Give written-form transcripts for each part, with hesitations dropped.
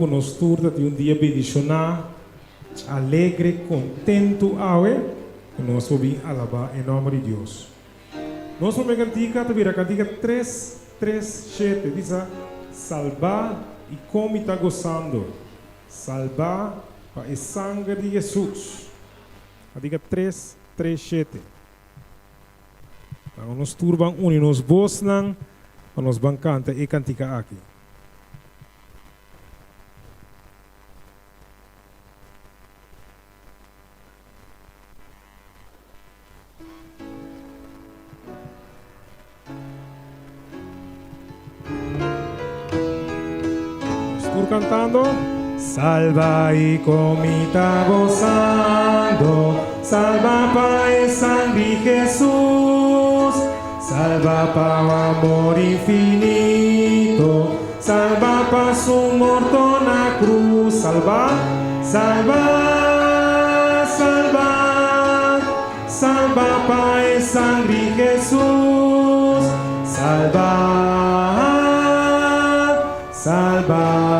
ku nos tur ta tin un dia bendishoná, alegre, kontentu awe ku nos por bin alabá e nòmber di Dios. Nos promé kantika ta bira kantika tres, tres, shete, bisa, Salbá i kon mi ta gosando, salbá pa e sanger di Hesus. Kantika tres, tres, shete. Laga nos tur ban uni nos bosnan pa nos ban kanta e kantika aki. Nos tur cantando. Salba y con mi ta gozando, salba pa e sangre Jesús, salba pa amor infinito, salba pa su morto na cruz, salba, salba, salba, salba pa e sangre Jesús, salba, salba.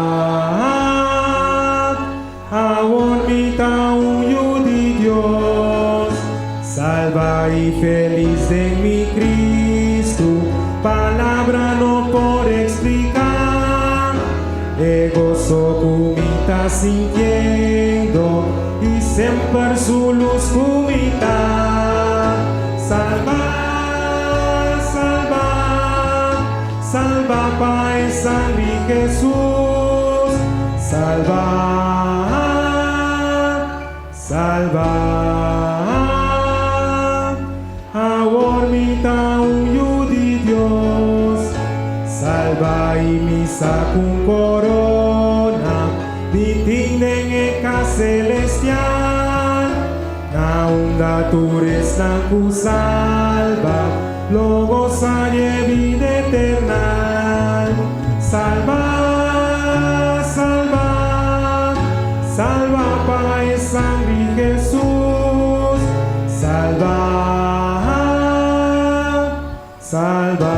Awor mi ta un yu di Dios, salba i felis den mi Cristo, palabra no por explica e goso cu mi ta sintiendo i semper su luz cu mi ta. Salba, salba, salba pa e sangre Jesus, salba, salba. Awor mi ta un yu di Dios, salba i mi sa c'un corona mi tin den e cas celestial, na unda tur esnan cu salba lo goza di e bida eternal. Salba, salba, salba pa e sangre di Jesus. Salba, salba.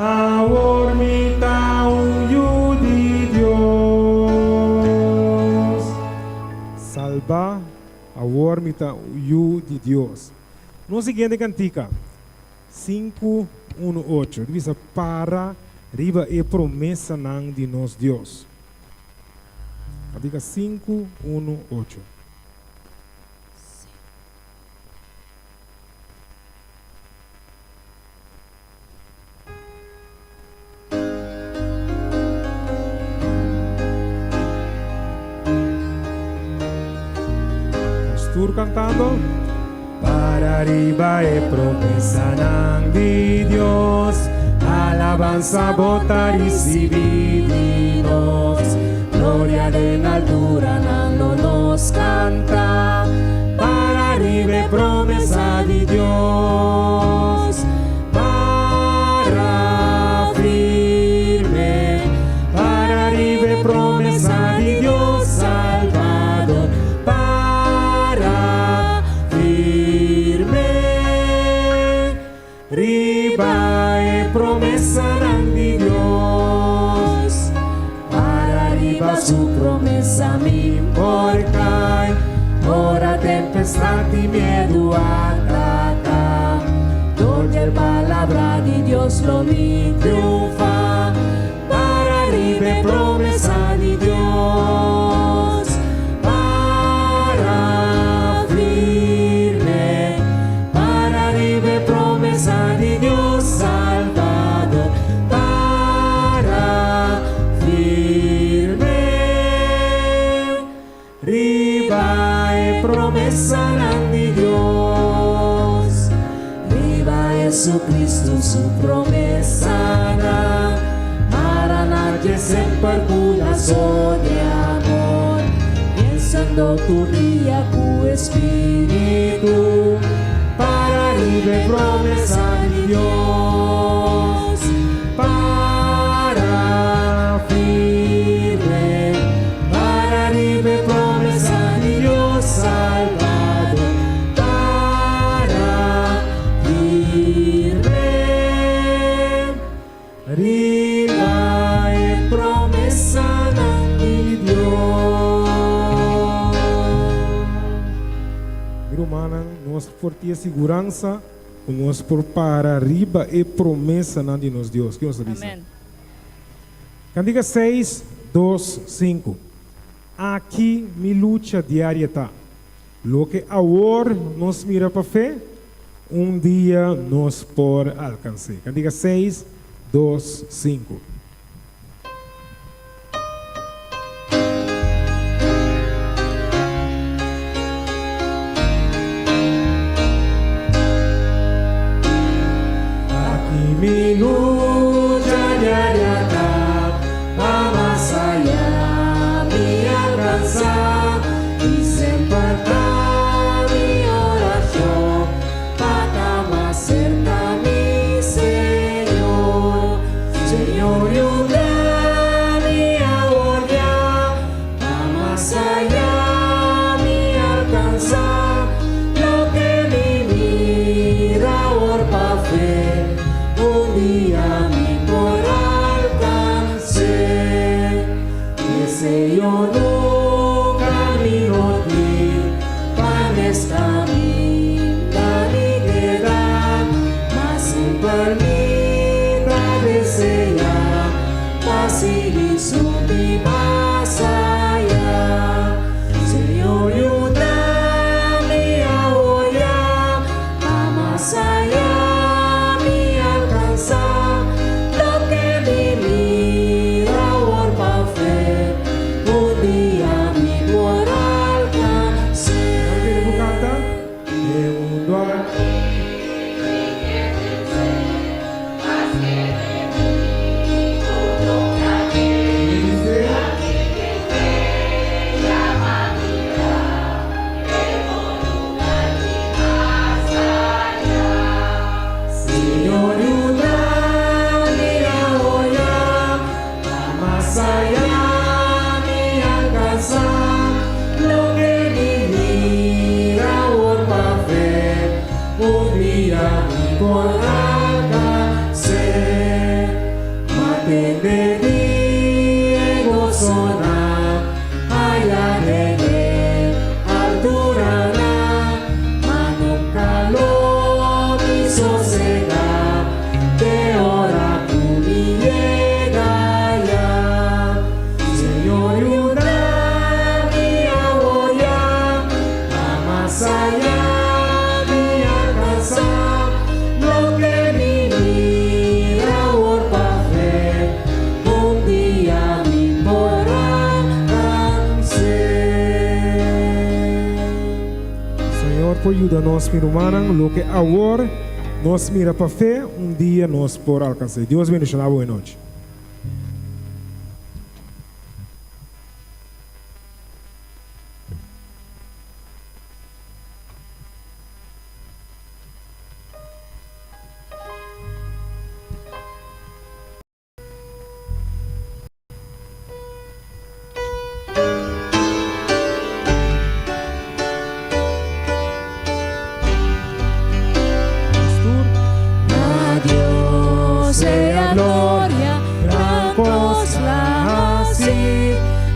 Awor mi ta un yu di Dios. Salba, awor mi ta un yu di Dios. Nos siguiente kantika, sinku unu ocho, ta bisa para riba e promesanan di nos Dios. Kantika sinku unu ocho. Nos tur cantando. Para riba e promesanan di Dios, alabansa bo ta ricibi di nos. Gloria den alturanan lo nos canta, para riba e promesa di Dios. Para firme, para riba e promesa di Dios Salvador. Para firme, riba e promesanan di Dios. Para riba su promesa mi por kai, ora tempestad di miedu ataka. Dor djel palabra di Dios lo mi triunfa, para riba e promesa di Dios. Para firme, para riba e promesa di Dios Salvador. Para firme, riba e promesanan di Dios. Riba Jesucristo su promesanan, mara nan dje semper cu lazo di amor, pensando tur dia cu e Spiritu, para riba e promesa di Dios. Para firme, para riba e promesa di Dios Salvador. Para firme, riba e. por tin e siguransa ku nos por para riba e promesanan di nos Dios. Kiko nos ta bisa? Amen. Kantika seis, dos, sinku. Aki mi lucha diaria ta. Loke awor nos mira pa fe, un dia nos por alkans'é. Kantika seis, dos, sinku. Aki mi lucha diaria ta pa mas aya mi alcansa y semper ta mi oracion pa ta mas cerca mi Señor. Señor yuda mi awor ya pa mas aya mi alcansa loke mi mira awor pa fe, un dia mi por alcans'é. Deseo nunca mi no tin pa mes caminda mi keda, ma semper mi ta desea pa sigui subi mas aya. Señor yuda mi awor ya pa mas aya mi alcansa loke mi mira awor pa fe, un dia mi por alcans'é. Nan por canta? E mundo aki. Señor yuda mi awor ya pa mas aya mi alcansa loke mi mira awor pa fe, un dia mi por alcans'é. M'a tende di e gosonan aya den e alturanan, ma nunca lo mi sosega te ora cu mi yega aya. Señor yuda mi awor ya pa mas aya mi alcansa loke mi mira awor pa fe, un dia mi por alcans'é. Señor por yuda nos, mi rumannan, loke awor nos mira pa fe, un dia nos por alcans'é. Dios bendiciona bo e nochi. Pastor. A Dios sea gloria, gran cos el a haci,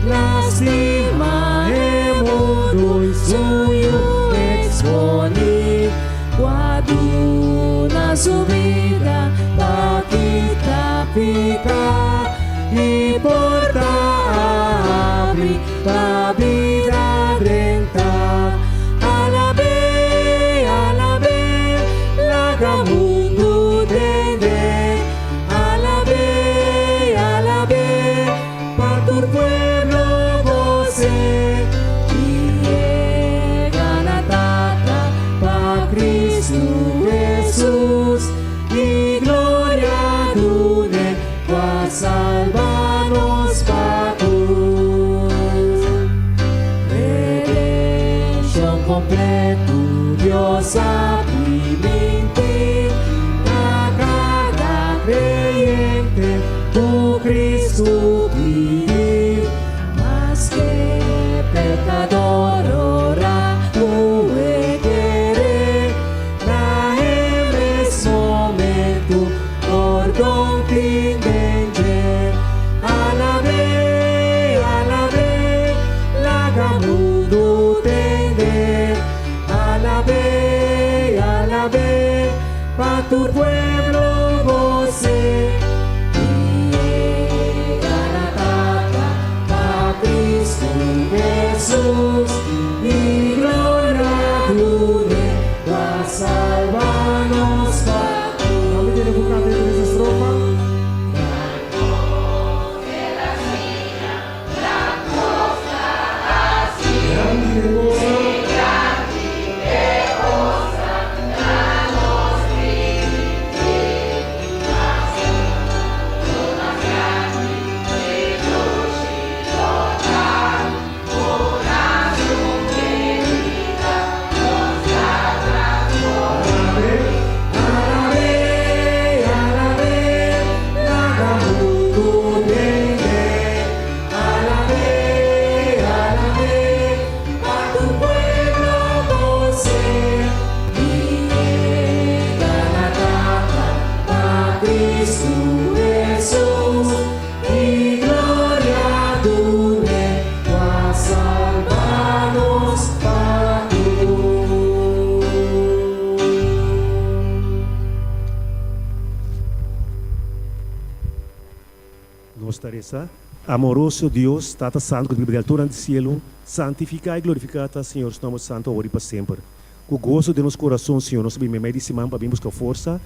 lastima e mundo y su Yiu expone, cu a duna su bida pa kita pica y porta a habri pa bida drenta. Alab'e, alab'e, laga mundo tende. Alab'e, alab'e, pa tur pueblo gosa. Y yega na Tata pa Cristo Jesus y gloria dun'e pa salba nos pa cruz. Redención completo Dios a priminti na cada creyente cu Cristo pidi. Maske pecador ora cu e kere, na e mes momento pordon tin den dje. Alab'e, alab'e, laga mundo tende. Alab'e, tur pueblo gos'é i yega na Tata pa Kristu Hesus i gloria dun'é pa salba nos pa Tambe tiene ku kanta e tres estrofa. Grandi e kosnan. Alab'é, alab'é, alab'é, laga mundu tende. Alab'é, alab'é, pa tur pueblo gos'é. I yega na Tata pa Kristu Hesus i gloria dun'é ku a salba nos pa tur. Nos ta resa, Amoroso Dios, Tata Santu ku ta biba di alturan di sielu, santifiká i glorifiká ta Señor su nòmber santu awor i pa semper. Ku goso den nos kurason, Señor, nos ta bin meimei di siman pa bin buska forsa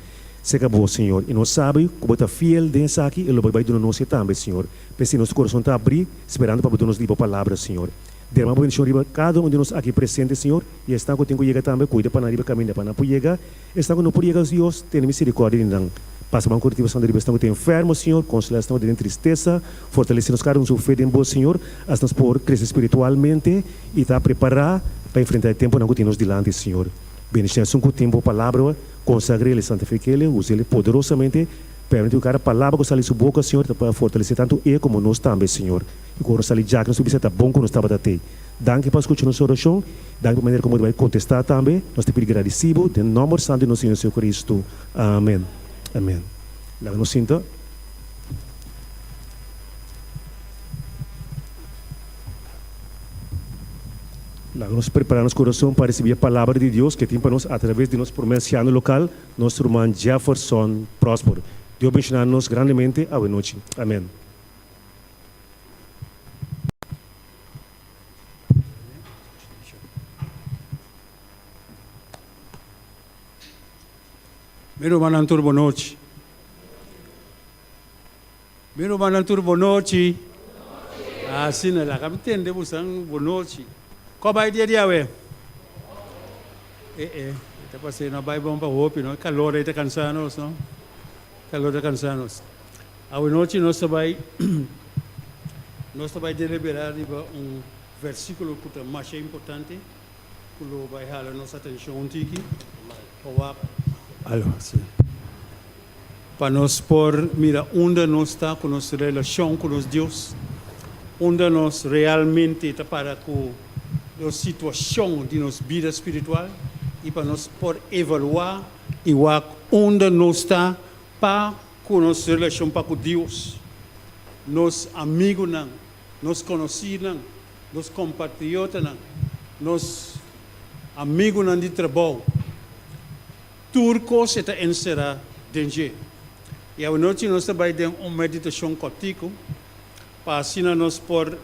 serka Bo, Señor. I nos sabi ku Bo ta fiel den esaki i lo Bo bai duna nos e tambe, Señor. P'esei nos kurason ta abrí, sperando pa Bo duna nos di Bo palabra, Señor. Derama Bo bendishon riba kada un di nos aki presente, Señor, i esnan ku tin ku yega tambe, kuida pa nan riba kaminda pa nan por yega. Esnan ku no por yega, Dios, tene miserikòrdia di nan. Pasa man kurativo santu riba esnan ku ta enfermo, Señor. Konsolá esnan ku ta den tristesa. Fortalesé nos kada un su fe den Bo, Señor, asina nos por krese spiritualmente i ta prepará pa enfrentá e tempunan ku tin nos dilanti, Señor. Bendishoná esun ku tin Bo Palabra, konsagr'el i santifik'el, us'el poderosamente. Permití ku kada palabra ku sali su boka, Señor, ta pa fortalesé tantu e komo nos tambe, Señor. I ku ora nos sali djaki nos por bisa ta bon ku nos tabata tei. Danki pa skucha nos orashon. Danki pa manera komo bo ta bai kontestá tambe. Nos ta pidi gradisí bo den nòmber santu di nos Señor Jesucristo. Amen. Amen. Laga nos sinta. Laga nos prepará nos kurason pa risibí e Palabra di Dios ke tin pa nos atraves di nos promé ansiano lokal, nos ruman Jefferson Prosper. Dios benshoná nos grandemente awe nochi. Amen. Mi rumannan tur bonochi. Mi rumannan tur bonochi. Asina laga mi tende bosan bonochi. Ko bai dia di awe? E e, ta pas'é no bai bon pa hopi no, e kalor ei ta kansa nos no, kalor ta kansa nos. Awe nochi nos ta bai nos ta bai deliberá riba un versíkulo ku ta masha importante ku lo bai hala nos atenshon un tiki pa wak pa nos por mira unda nos ta ku nos relashon ku nos Dios, unda nos realmente ta para ku nos situashon di nos bida spiritual i pa nos por evaluá i wak unda nos ta pa ku nos relashon pa ku Dios, nos amigunan, nos konosínan, nos kompatriotanan, nos amigunan di trabou. Tur kos e ta enserá den dje. I awanochi nos ta bai den un meditashon kòrtiku pa asina nos por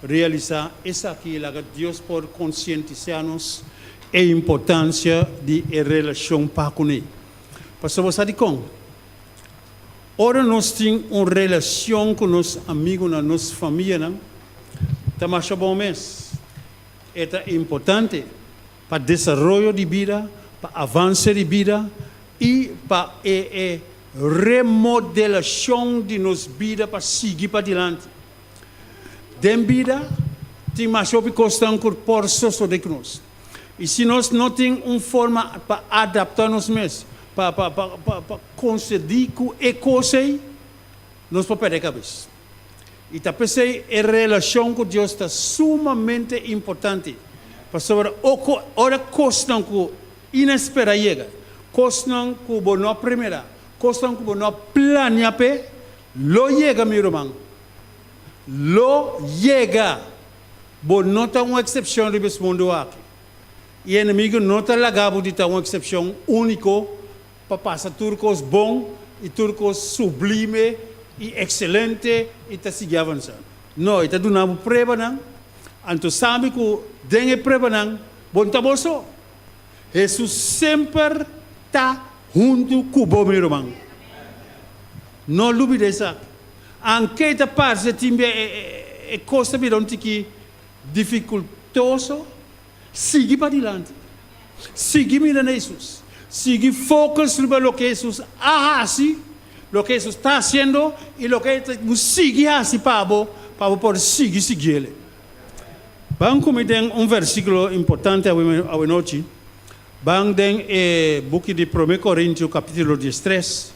realisá esaki i laga Dios por konsientisá nos e importansia di e relashon pa kuné. Pasobra bo sa dikon? Ora nos tin un relashon ku nos amigunan, nos famianan, ta masha bon mes. E ta importante pa desaroyo di bida, pa avanse di bida i pa e e remodelashon di nos bida pa sigui padilanti. Den bida tin masha hopi kosnan ku por sosode ku nos. I si nos no tin un forma pa adaptá nos mes, pa pa pa pa pa konsedí ku e kos ei, nos por pèrdè kabes. I ta p'esei e relashon ku Dios ta sumamente importante, pasobra ora kosnan ku inesperá yega, kosnan ku bo no a primerá, kosnan ku bo no a plania p'e, lo yega, mi ruman, lo yega! Bo no ta un eksepshon riba es mundu aki. I e enemigu no ta laga bo di ta un eksepshon úniko. pa pasa tur kos bon i tur kos sublime i ekselente i ta sigui avansá. No, e ta duna bo pruebanan, anto sabi ku den e pruebanan bo no ta bo so. Hesus semper ta huntu ku bo, mi ruman. No lubida esaki. Anke ta parse tin bia e kos ta bira un tiki difikultoso, sigui padilanti. Sigui mira na Hesus. Sigui focus riba loke Hesus a hasi, loke Hesus ta hasiendo i loke e ta sigui hasi pa bo, pa bo por sigui siguiel. Ban ku mi den un versíkulo importante awe nochi. Ban den e buki di Promé Korintio kapítulo diestres.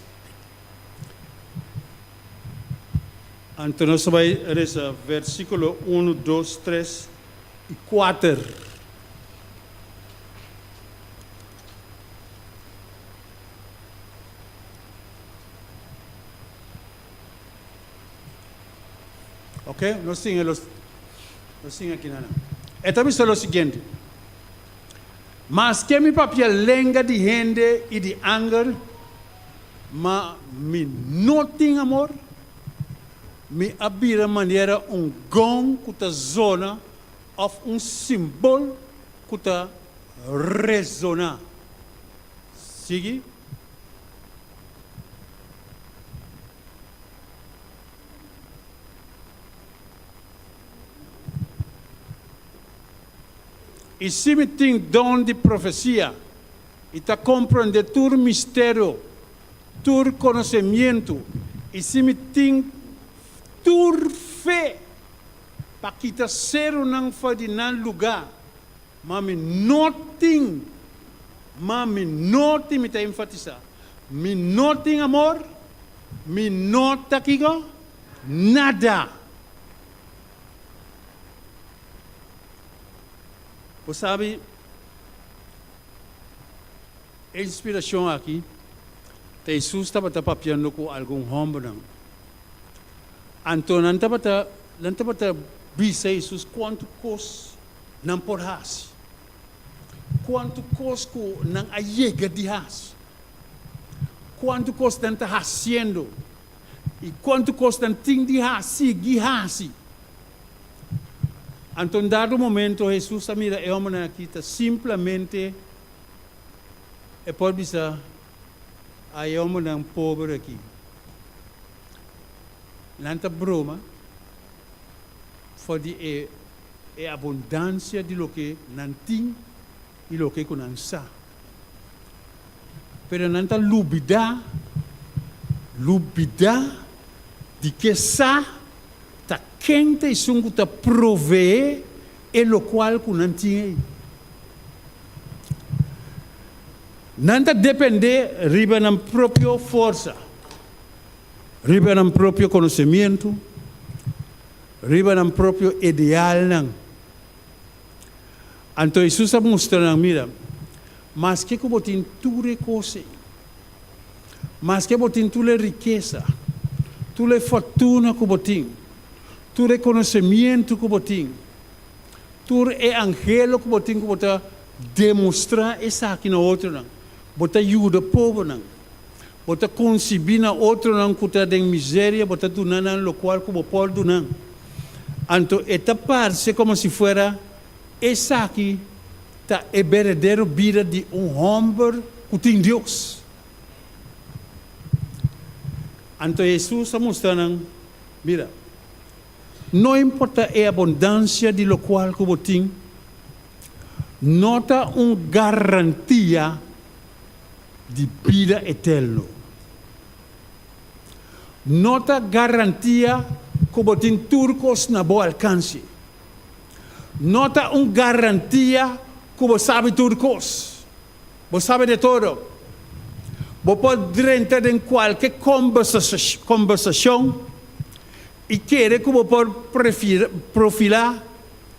Anto nos ta bai resa versíkulo unu, dos, tres i kuater. Ok, nos tin e los, nos tin aki nan. E ta bisa lo siguiente, Maske mi papia lenga di hende i di angel, ma mi no tin amor, mi a bira manera un gong ku ta zona òf un simbol ku ta resoná. Sigui. I si mi tin don di profesia i ta komprondé tur misterio, tur konosemientu, i si mi tin tur fe pa kita serunan for di nan lugá, ma mi no tin, ma mi no tin, mi ta enfatisá, mi no tin amor, mi no ta kiko? Nada! Bo sabi, e inspirashon aki ta Hesus tabata papiando ku algun hòmbernan. Anto nan tabata, nan tabata bisa Hesus kuantu kos nan por hasi, kuantu kos ku nan a yega di hasi, kuantu kos nan ta hasiendo i kuantu kos nan tin di hasi, sigui hasi. Anto un dado momento Hesus a mira e hòmbernan aki ta simplemente e por bisa, Ai e hòmbernan pober aki, nan ta broma for di e e abundansia di loke nan tin i loke ku nan sa. Pero nan ta lubidá, lubidá di ke sa ta ken ta esun ku ta proveé e lokual ku nan tin ei. Nan ta dependé riba nan propio forsa, riba nan propio konosemientu, riba nan propio idealnan. Anto Hesus a mustra nan, Mira, maske ku bo tin tur e kos ei, maske bo tin tur e rikesa, tur e fortuna ku bo tin, tur e konosemientu ku bo tin, tur e angelo ku bo tin ku bo ta demostrá esaki na otronan, bo ta yuda pobernan, bo ta konsibí na otronan ku ta den miseria, bo ta duna nan lokual ku bo por duna. Anto e ta parse komo si fuera esaki ta e berdadero bida di un hòmber ku tin Dios. Anto Hesus a mustra nan, Mira, no importá e abundansia di lokual ku bo tin, no ta un garantia di bida eterno. No ta garantia ku bo tin tur kos na bo alkanse. No ta un garantia ku bo sabi tur kos. Bo sabi de todo. Bo por drenta den kualke kombersashon i kere ku bo por profilá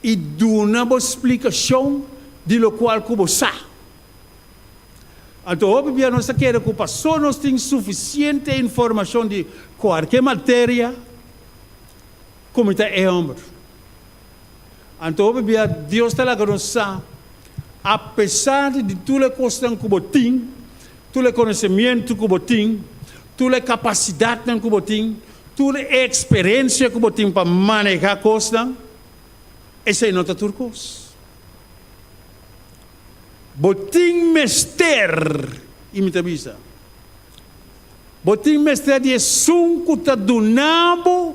i duna bo splikashon di lokual ku bo sa. Anto hopi bia nos ta kere ku paso nos tin sufisiente informashon di kualke materia ku mi ta e hòmber. Anto hopi bia Dios ta laga nos sa, apesar di tur e kosnan ku bo tin, Tur e konosementu ku bo tin, tur e kapasidatnan ku bo tin, tur e eksperensia ku bo tin pa manehá kosnan, esei no ta tur kos. Bo tin mester, i mi ta bisa, bo tin mester di esun ku ta duna bo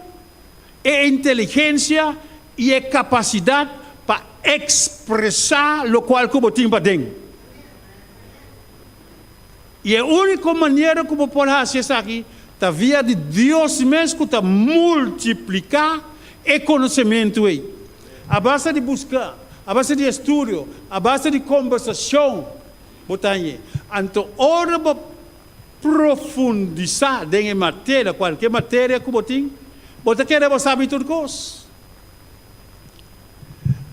e inteligensia i e kapasidat pa ekspresá lokual ku bo tin paden. I e úniko manera ku bo por hasi esaki ta via di Dios mes ku ta multipliká e konosementu ei. A base di buska, a base di estudio, a base di kombersashon bo ta hañ'é. Anto ora bo profundisá den e materia, kualke materia ku bo tin, bo ta kere bo sabi tur kos.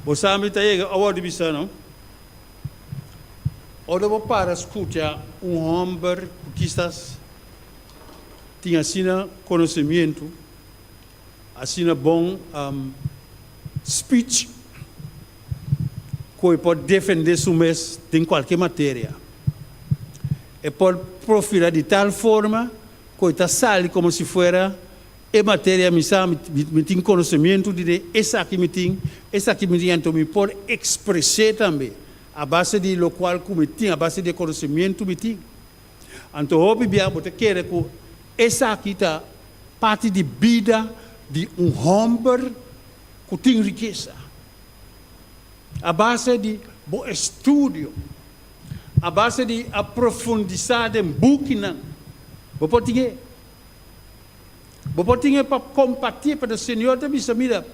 Bo sabi ta yega awor di bisa no. Ora bo para skucha un hòmber ku kisas tin asina konosementu, asina bon speech, ku e por defendé su mes den kualke materia. E por profilá di tal forma ku e ta sali komo si fuera e materia mi sa, mi tin konosementu di de esaki mi tin, esaki mi tin, anto mi por ekspres'é tambe a base di lokual ku mi tin, a base di e konosementu mi tin. Anto hopi bia bo ta kere ku esaki ta parti di bida di un hòmber ku tin rikesa. A base di bo estudio, a base di a profundisá den bukinan, bo por tin e. Bo por tin e pa kompartí, pero Señor ta bisa, Mira,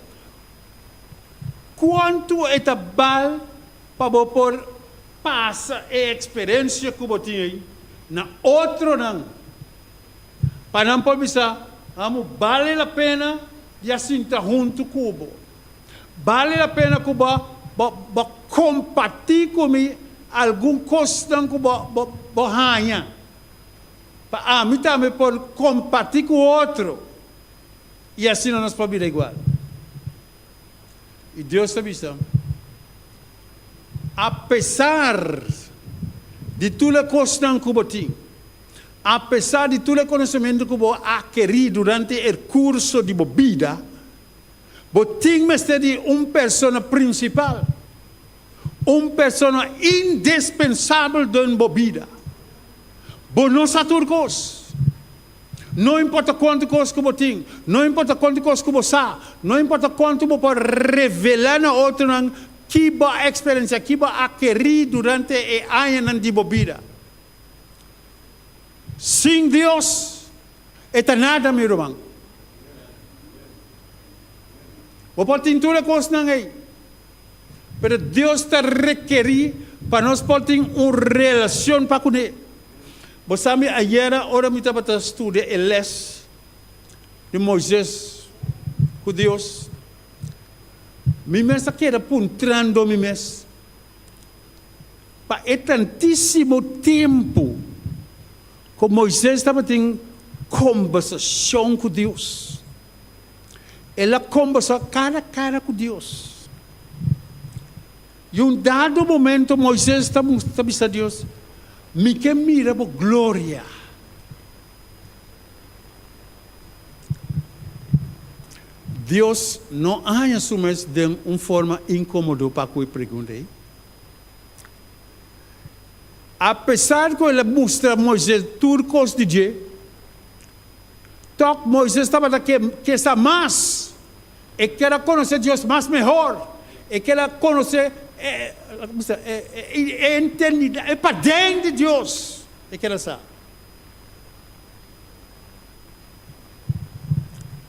kuantu e ta bal pa bo por pasa e eksperensia ku bo tin ei na otronan, pa nan por bisa, Amo, bale la pena di a sinta huntu ku bo. Bale la pena ku bo bo bo kompartí ku mi algun kosnan ku bo bo bo haña. Pa ami tambe por kompartí ku otro i asina nos por bira igual. I Dios ta bisa, Apesar di tur e kosnan ku bo tin, apesar di tur e konosementu ku bo a atkerí durante e kurso di bo bida, bo tin mester di un persona prinsipal. Un persona indispensabel den bo bida. Bo no sa tur kos. No importa kuantu kos ku bo tin, no importa kuantu kos ku bo sa, no importa kuantu bo por revelá na otronan ki bo a eksperensiá, ki bo a atkerí durante e añanan di bo bida. Sin Dios, e ta nada, mi ruman. Bo por tin tur e kosnan ei. Pero Dios ta rekerí pa nos por tin un relacion pa cuné. Bo sa mi ayera ora mi tabata studia e les di Moises cu Dios, mi mes a keda puntrando mi mes, pa e tantísimo tempu cu Moises tabatin combersacion cu Dios, El a kombersá kara kara ku Dios. I un dado momento Moises ta ta bisa Dios, Mi ke mira bo gloria. Dios no a haña su mes den un forma inkomodo pa ku e pregunta ei. Apesar ku el a mustra Moises tur kos di dje, Tòg Moises tabata ke ke sa mas. E ker a konosé Dios mas mehor. E ker a konosé e e entendidat, e paden di Dios. E ker a sa.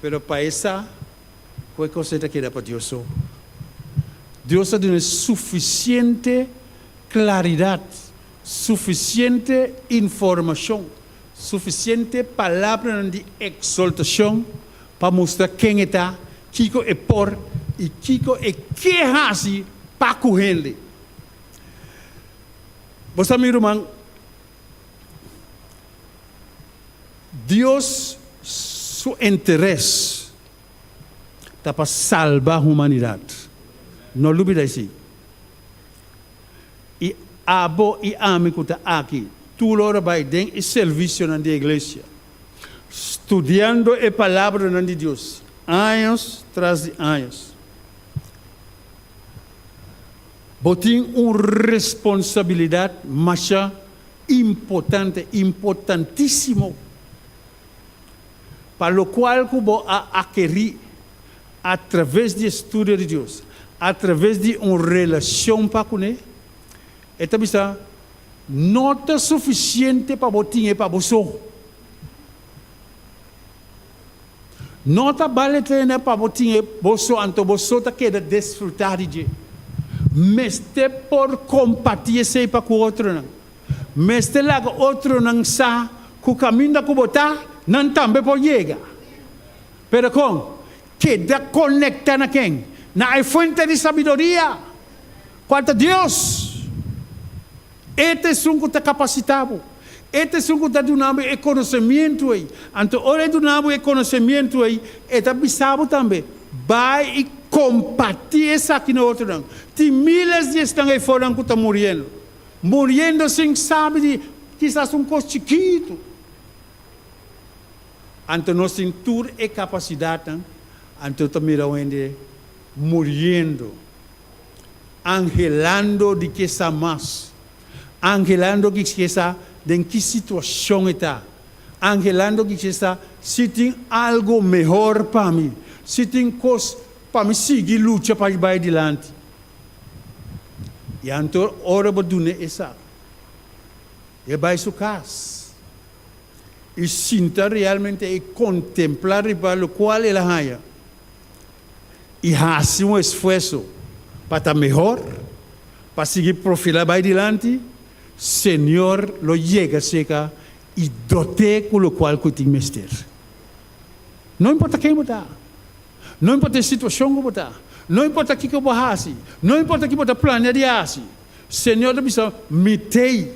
Pero pa e sa ku e kos ei ta keda pa Dios so. Dios a dun'é sufisiente klaridat, sufisiente informashon. Sufisiente palabranan di eksoltashon pa mustra ken e ta, kiko e por i kiko e ke hasi pa ku hende. Bo sa mi ruman, Dios su interes ta pa salba humanidat. No lubida esei. I abo i ami ku ta aki. Tur ora bai den e servisionan di iglesia, studiando e palabranan di Dios años tras di años. Bo tin un responsabilidat masha importante, importantísimo, pa lokual ku bo a akerí atraves di e studio di Dios, atraves di un relashon pa kuné. E ta bisa, No ta sufisiente pa bo tin e pa bo so. No ta bale pena pa bo tin e bo so anto bo so ta keda desfrutá di dje. Mester por kompartí esei pa ku otronan. Mester laga otronan sa ku kaminda ku bo ta, nan tambe por yega. Pero kon? Keda konektá na ken? Na e fuente di sabiduria. Cual ta Dios? E ta esun cu ta capacita bo. E ta esun cu ta duna bo e conocimiento ei. Anto ora e duna bo e conocimiento ei, e ta bisa bo tambe, Bai i comparti esaki na otronan. Tin miles di esnan ei foran cu ta muriendo. Muriendo sin sabi di kisas un cos chikito. Anto nos tin tur e capacidadnan, anto ta mira un hende muriendo. Anhelando di ke sa mas. Anhelando di ke sa den ki situashon e ta. Anhelando di ke sa si tin algo mehor pa mi, si tin kos pa mi sigui lucha pa bai dilanti. I anto ora bo dun'e esaki, e bai su kas i sinta realmente i kontemplá riba lokual el a haña. i hasi un esfuerso pa ta mehor, pa sigui profilá bai dilanti, Señor lo yega serka i dot'é ku lokual ku tin mester. No importa ken bo ta, no importa e situashon ku bo ta, no importa kiko bo hasi, no importa ki bo ta plania di hasi, Señor ta bisa, Mi t'ei.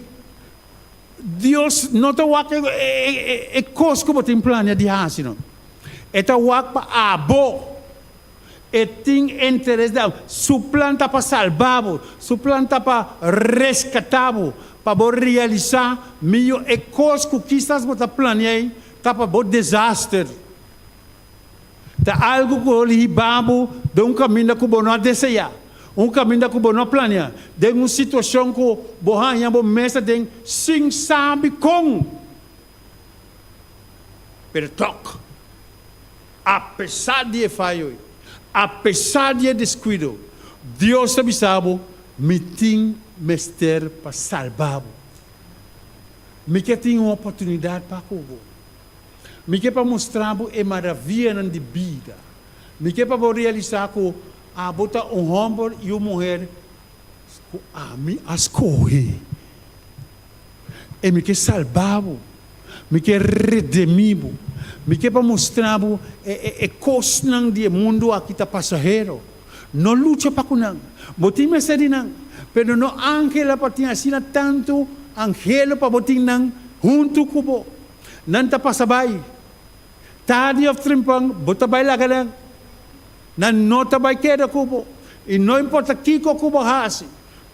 Dios no ta wak e kos ku bo tin plania di hasi no. E ta wak pa abo. E tin interes di abo. Su plan ta pa salba bo. Su plan ta pa reskatá bo, pa bo realisá mihó e kos ku kisas bo ta plania ei ta pa bo desaster. Ta algu ku lo hiba bo den un kaminda ku bo no a deseá, un kaminda ku bo no a plania, den un situashon ku bo haña bo mes aden sin sabi kon. Pero tòg, apesar di e fayo ei, apesar di e deskuido, Dios ta bisa bo, Mi tin mester pa salba bo. Mi ke tin un oportunidat pa ku bo. Mi ke pa mustra bo e maravianan di bida. Mi ke pa bo realisá ku abo ta un hòmber i un muher ku ami a skohe. E mi ke salba bo. Mi ke redemí bo. Mi ke pa mustra bo e kosnan di e mundu aki ta pasahero. No lucha pa ku nan. Bo tin mester di nan, pero no angela pa tin asina tantu angelo pa bo tin nan huntu ku bo. Nan ta pasa bai. Tardi of trempan bo ta bai laga nan. Nan no ta bai keda ku bo. I no importa kiko ku bo hasi,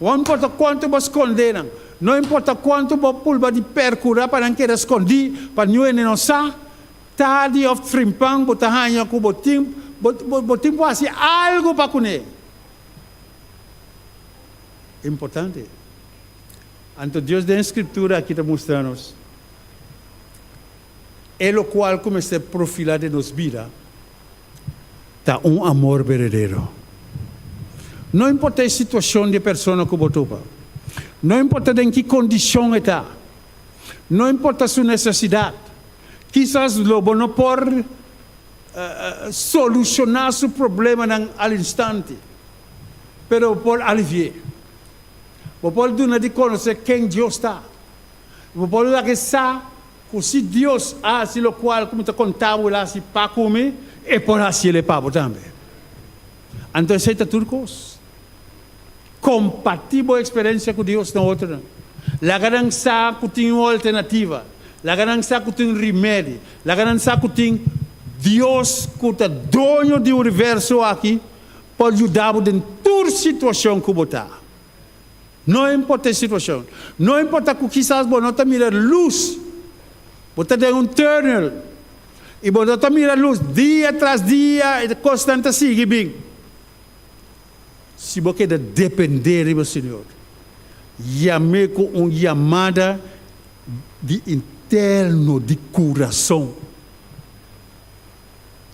no importa kuantu bo skonde nan, no importa kuantu bo pulba di perkura pa nan keda skondí pa niun hende no sa, tardi of trempan bo ta haña ku bo tin bo tin por hasi algu pa kuné. Importante. Anto Dios den Scriptura aki ta mustra nos e locual cu mester profila den nos bida ta un amor berdadero. No importa e situacion di e persona cu bo topa, no importa den ki condicion e ta, no importa su necesidad, kisas lo bo no por soluciona su problemanan al instante, pero bo por alivi'e. Bo por duna di konosé ken Dios ta. Bo por laga e sa ku si Dios a hasi lokual ku mi ta konta bo el a hasi pa ku mi, e por hasi el e pa bo tambe. Anto esei ta tur kos. Kompartí bo eksperensia ku Dios na otronan. Laga nan sa ku tin un alternativa. Laga nan sa ku tin remedi. Laga nan sa ku tin Dios ku ta doño di universo aki Por yuda bo den tur situashon ku bo ta. No importa e situashon, no importa ku kisas bo no ta mira lus, bo ta den un tùnel i bo no ta mira lus dia tras dia e kosnan ta sigui bin. Si bo keda dependé riba Señor, yam'é ku un yamada di interno di kurason.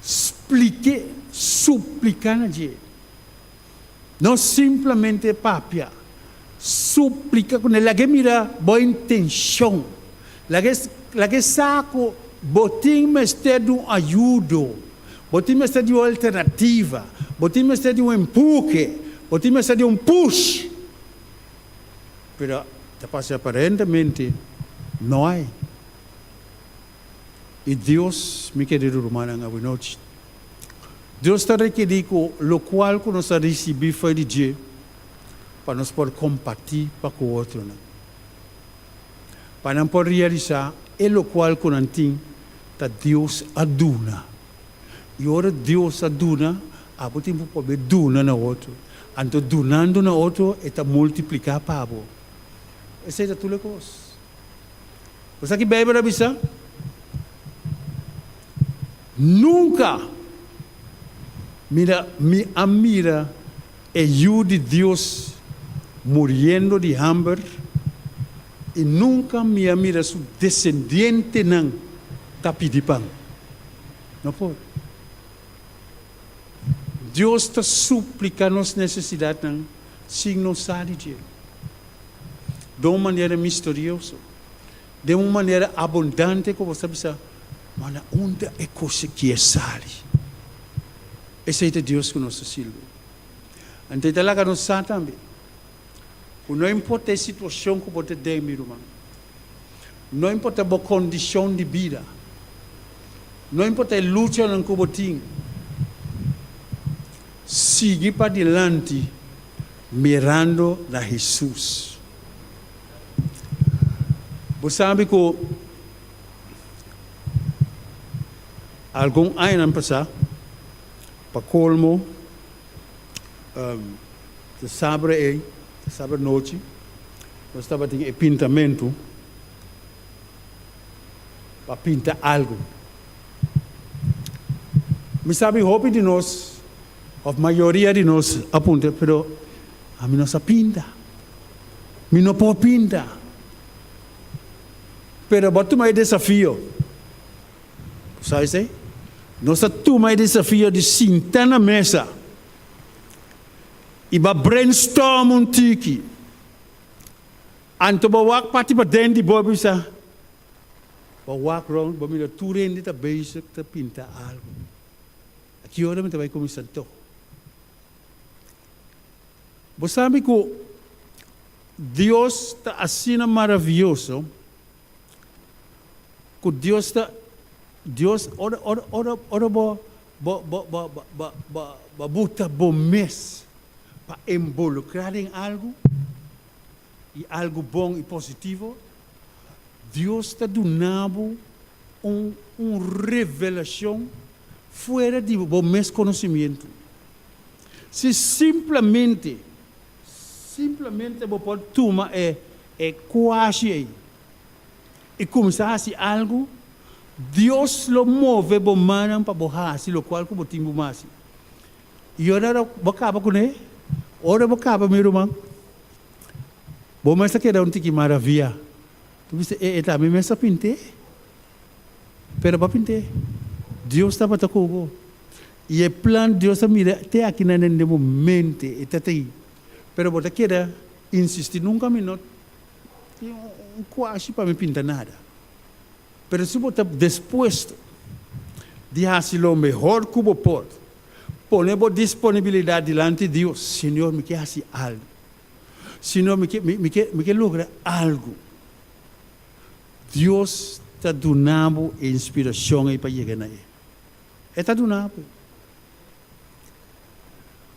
Splik'é, supliká na dje. No simplemente papia, supliká kuné. Lag'é mira bo intenshon. Lag'é lag'é sa ku bo tin mester di un ayudo, bo tin mester di un alternativa, bo tin mester di un empuhe, bo tin mester di un push. Pero ta parse aparentemente no hay. I Dios, mi kerido rumannan, awenochi, Dios ta rekerí ku lokual ku nos a risibí for di dje pa nos por kompartí pa ku otronan, pa nan por realisá e lokual ku nan tin ta Dios a duna. I ora Dios a duna, abo tin ku por duna na otro. Anto dunando na otro e ta multipliká pa bo. Esei ta tur e kos. Bo sa ki Beibel a bisa? Nunka mira mi a mira e Yu di Dios muriendo di hamber i nunka mi a mira su desendientenan ta pidi pan. No por. Dios ta suplika nos nesesidatnan sin nos sa di dje. Den un manera misterioso, den un manera abundante ku bo ta bisa, Ma na unda e kos aki a sali? Esei ta Dios ku nos ta sirbi. Anto e ta laga nos sa tambe ku no importa e situashon ku bo ta den, mi ruman, no importa bo kondishon di bida, no importa e luchanan ku bo tin, sigui padilanti Mirando na Hesus. Bo sabi ku algun añanan pasá, pa kolmo, ta sabra ei, ta sabra nochi, nos tabatin e pintamentu pa pinta algu. Mi sabi hopi di nos Of mayoria di nos a puntra, pero ami no sa pinta. Mi no por pinta. Pero bo a tuma e desafio. Bo sa esei? Nos a tuma e desafio di sinta na mesa i ba brainstorm un tiki. Anto bo wak parti paden di bo bisa, bo wak rond, bo mira tur hende ta bezig ta pinta algu. A ki ora mi ta bai kuminsá anto? Bo sabi ku Dios ta asina maravioso ku Dios ta Dios ora ora ora ora bo bo bo bo bo bo bo buta bo mes pa involukrá den algu i algu bon i positivo, Dios ta duna bo un un revelashon fuera di bo mes konosimientu. Si simplemente, simplemente bo por tuma e e kuashi ei i kuminsá hasi algu, Dios lo move bo mannan pa bo hasi lokual ku bo tin ku hasi. I ora bo kaba kuné, ora bo kaba mi ruman, bo mes ta keda un tiki maravia. Bo bisa, E e ta mi mes a pint'é. Pero bo a pint'é. Dios tabata ku bo. I e plan Dios a mira te akinan den bo mente, e ta te. Pero bo ta keda insistí, nunka mi no tin un kuashi pa mi pinta nada. Pero si bo ta dispuesto di hasi lo mehor ku bo por, pone bo disponibilidat dilanti Dios, Señor mi ke hasi algu. Señor mi ke mi ke mi ke logra algu. Dios ta duna bo e inspiracion ei pa yega na e. E ta duna bo.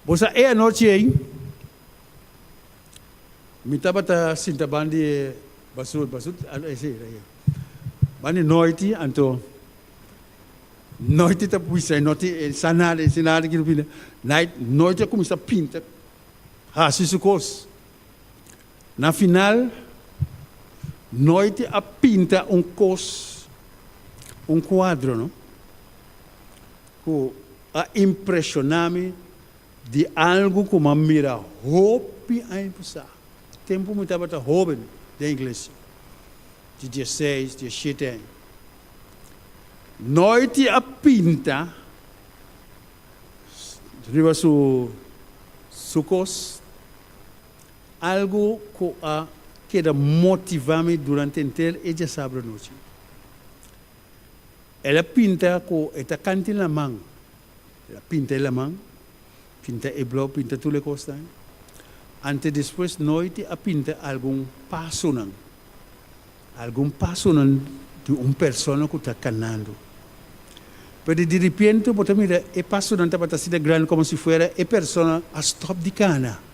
Bo sa e anochi ei mi tabata sinta ban di e basur, basur, si, ban di noiti, anto noiti ta bisa e no tin e sa nada, e si nada ki no pinta, noiti a cuminsa pinta. Hasi su kos. Na final, Noiti a pinta un kos, un kuadro, no, ku a impreshoná mi di algu ku mi a mira hopi aña pasá, tempu mi tabata hóben den iglesia, di dieseis, diesshete aña. Noiti a pinta riba su su kos. Algu ku a keda motivá mi durante henter e djasabra nochi. El a pinta ku e ta kanta e laman. El a pinta e laman, pinta e blou, pinta tur e kosnan. Ante despues noiti a pinta algun pasonan, algun pasonan di un persona ku ta kanando. Pero di ripiente bo ta mira e pasonan tabata asina grandi komo si fuera e persona a stòp di kana.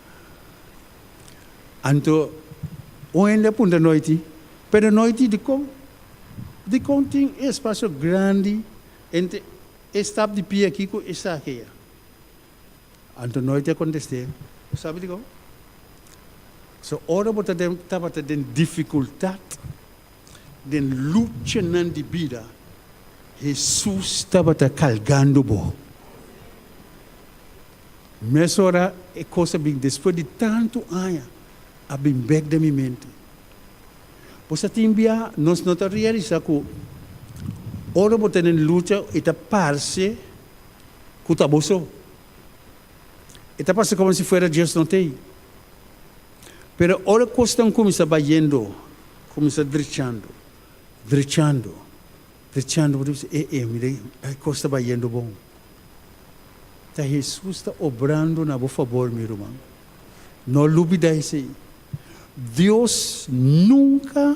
Anto un hende a puntra Noiti, Pero Noiti, dikon dikon tin e espasio grandi entre e stap di pia aki ku esaki ya? Anto Noiti a kontest'é, Bo sabi dikon? So ora bo ta den tabata den difikultat, den luchanan di bida, Hesus tabata kalgando bo. Mesora e kos a bin despues di tantu aña a bin bek den mi mente. Bo sa tin bia nos no ta realisa ku ora bo ta den lucha e ta parse ku ta bo so. E ta parse komo si fuera Dios no t'ei. Pero ora kosnan kuminsa bayendo, kuminsa drechando, drechando, drechando bo ta bisa e e mira e kos ta bayendo bon. Ta Hesus ta obrando na bo fabor, mi ruman. No lubida esei. Dios nunka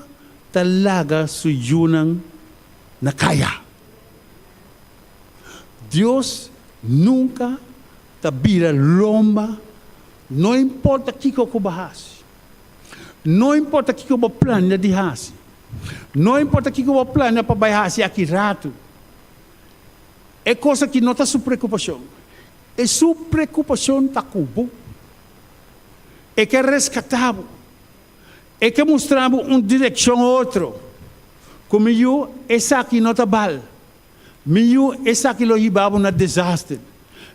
ta laga su yunan na kaya. Dios nunka ta bira lomba, no importa kiko ku bo hasi, no importa kiko bo plania di hasi, no importa kiko bo plania pa bai hasi aki ratu. E kos aki no ta su preokupashon. E su preokupashon ta ku bo. E ke reskatá bo. E ke mustra bo un direkshon otro. Ku mi yu, esaki no ta bal. Mi yu, esaki lo hiba bo na desaster.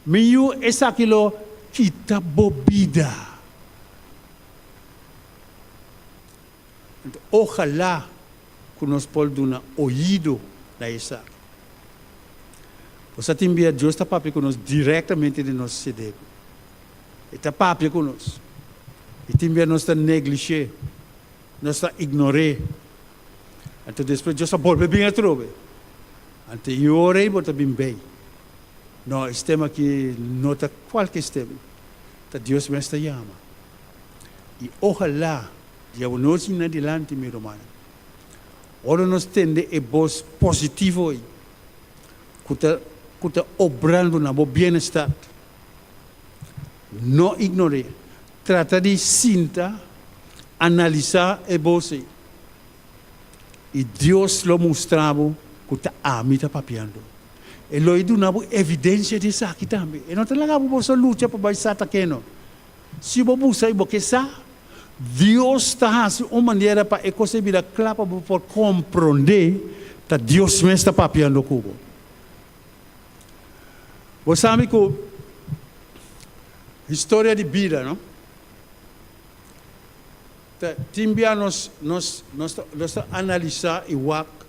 Mi yu, esaki lo kita bo bida. Anto ojalá ku nos por duna oido na esaki. Bo sa tin bia Dios ta papia ku nos direktamente den nos sedebro. E ta papia ku nos. I tin bia nos ta neglish'é, nos ta ignor'é. Anto despues Dios ta bolbe bin atrobe. Anto e ora ei bo ta bin bei. No, e stem aki no ta kualke stem. Ta Dios mes ta yama. I ojalá di awanochi na dilanti, mi rumannan, ora nos tende e bos positivo ei ku ta ku ta obrando na bo bienestar, no ignor'é. Trata di sinta, analisá e bos ei, i Dios lo mustra bo ku ta ami ta papiando. E lo e duna bo evidensia di esaki tambe. E no ta laga bo boso lucha pa bai sa ta keno. Si bo busa i bo ke sa, Dios ta hasi un manera pa e kos ei bira kla pa bo por komprondé ta Dios mes ta papiando ku bo. Bo sabi ku historia di bida, no? Ta tin bia nos nos nos ta nos ta analisá i wak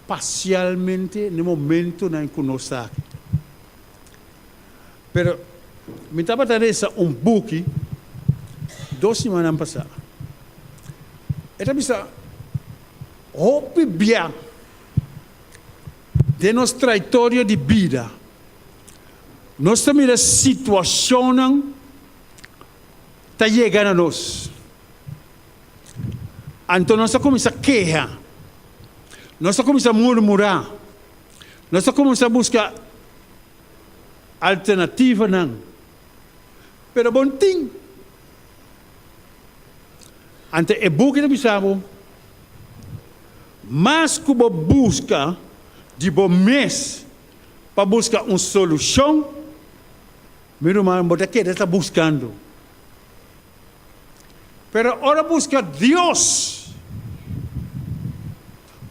parsialmente n'e momentonan ku nos ta aki. Pero mi tabata resa un buki dos simannan pasá. E ta bisa, Hopi bia den nos traytorio di bida nos ta mira situashonnan ta yega na nos. Anto nos ta kuminsá keha, nos ta kuminsá murmurá, nos ta kuminsá buska alternativanan. Pero bo no tin. Anto e buki ta bisa bo, Mas ku bo buska di bo mes pa buska un solushon, mi ruman, bo ta keda ta buskando. Pero ora buska Dios,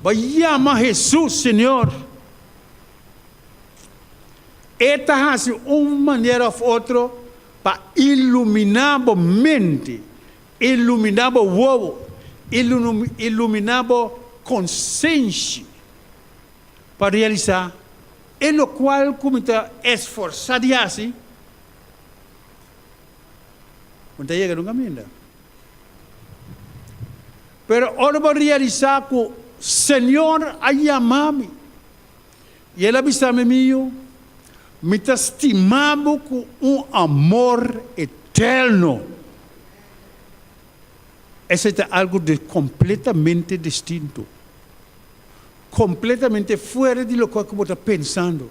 bo a yama Hesus Señor, E ta hasi un manera òf otro pa iluminá bo mente, iluminá bo wowo, iluminá bo konsenshi pa realisá e lokual ku mi ta esforsá di hasi. Bo ta yega nunka minda. Pero ora bo realisá ku Señor a yama mi i El a bisa mi, Mi yu, mi ta stima bo ku un amor eterno. Esei ta algu di kompletamente distinto, kompletamente fuera di lokual ku bo ta pensando.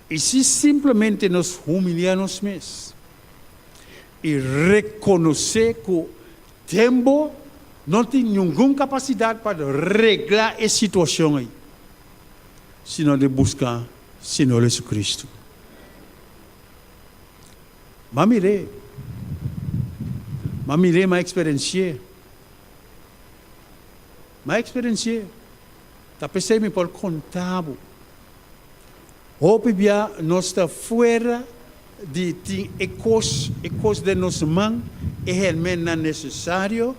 I si simplemente nos humilia nos mes i rekonosé ku tembo no tin ningun kapasidat pa regla e situashon ei, sino di buska Señor Jesucristo. M'a mir'é. M'a mir'é, m'a eksperensi'é. M'a eksperensi'é. Ta p'esei mi por konta bo, hopi bia nos ta fuera di tin e kos, e kos den nos man, e hermennan nesesario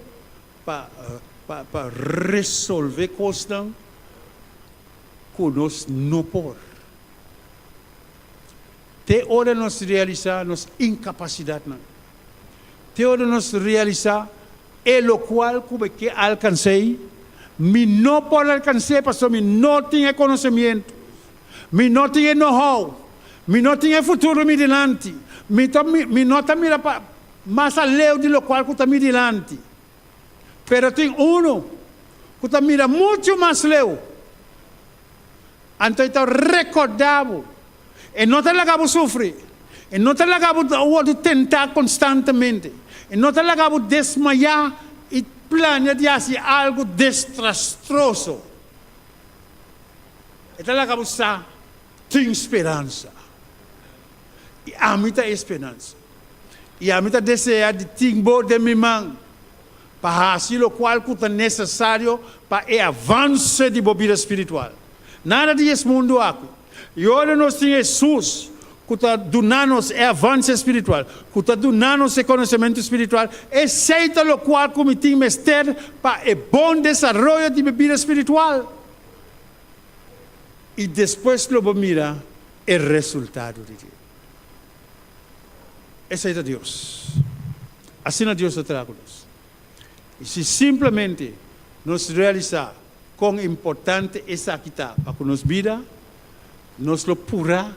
pa pa pa resolve kosnan ku nos no por. Te ora nos realisá nos inkapasidatnan, te ora nos realisá E lokual ku mi ke alkans'ei, mi no por alkans'é pasobra mi no tin e konosemientu, mi no tin e know-how, mi no tin e futuro mi dilanti, mi ta mi no ta mira pa mas aleu di lokual ku ta mi dilanti. Pero tin unu ku ta mira muchu mas leu, anto e ta rekordá bo, e no ta laga bo sufri, e no ta laga bo wòrdu tentá konstantemente, e no ta laga bo desmayá i plania di hasi algu destrastroso. E ta laga bo sa tin speransa. I ami ta e speransa. I ami ta deseá di tin bo den mi man pa hasi lokual ku ta nesesario pa e avanse di bo bida spiritual. Nada di es mundu aki. I ora nos tin Hesus ku ta duna nos e avanse spiritual, ku ta duna nos e konosementu spiritual, esei ta lokual ku mi tin mester pa e bon desaroyo di mi bida spiritual. I despues lo bo mira e resultado di dje. Esei ta Dios. Asina Dios ta traha ku nos. I si simplemente nos realisá kon importante esaki ta pa ku nos bida, nos lo purá,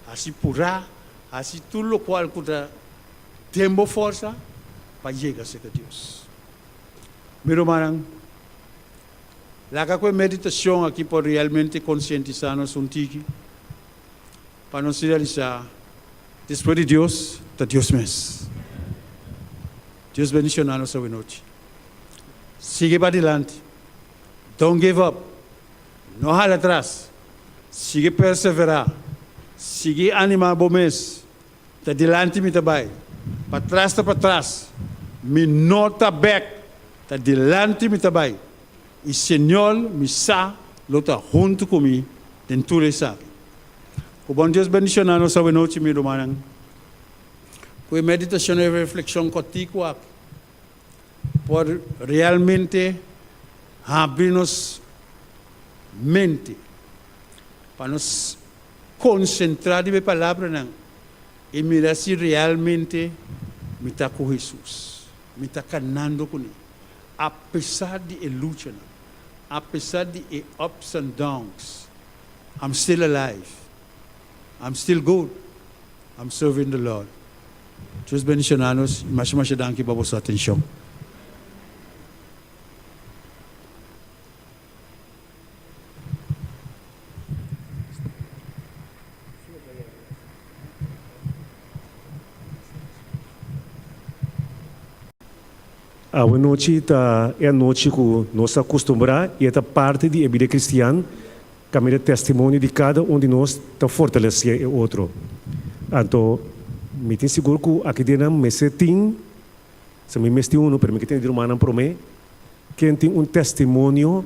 hasi purá, hasi tur lokual ku ta den bo forsa pa yega serka Dios. Mi rumannan, laga ku e meditashon aki por realmente konsientisá nos un tiki pa nos realisá despues di Dios ta Dios mes. Dios bendishoná nos awenochi. Sigui padilanti. Don't give up. No hala atras. Sigui perseverá. Sigui animá bo mes. Ta dilanti mi ta bai. Patras ta patras. Mi no ta bek. Ta dilanti mi ta bai. I Señor mi sa lo ta huntu ku mi den tur esaki. Ku bon Dios bendishoná nos awenochi mi rumannan. Ku e meditashon i reflekshon kòrtiku aki por realmente habri nos mente pa nos konsentrá riba e palabranan i mira si realmente mi ta ku Hesus, mi ta kanando kuné, apesar di e luchanan, apesar di e ups and downs, I'm still alive, I'm still good, I'm serving the Lord. Dios bendiciona nos y masha masha danki pa boso atencion. Awe nochi ta e anochi ku nos ta kustumbrá i e ta parti di e bida kristian. Kaminda testimonio di kada un di nos ta fortalesé e otro. Anto. Mi tin sigur ku aki den nan mester tin, sa mi mes tin unu, pero mi ke tende di rumannan promé, ken tin un testimonio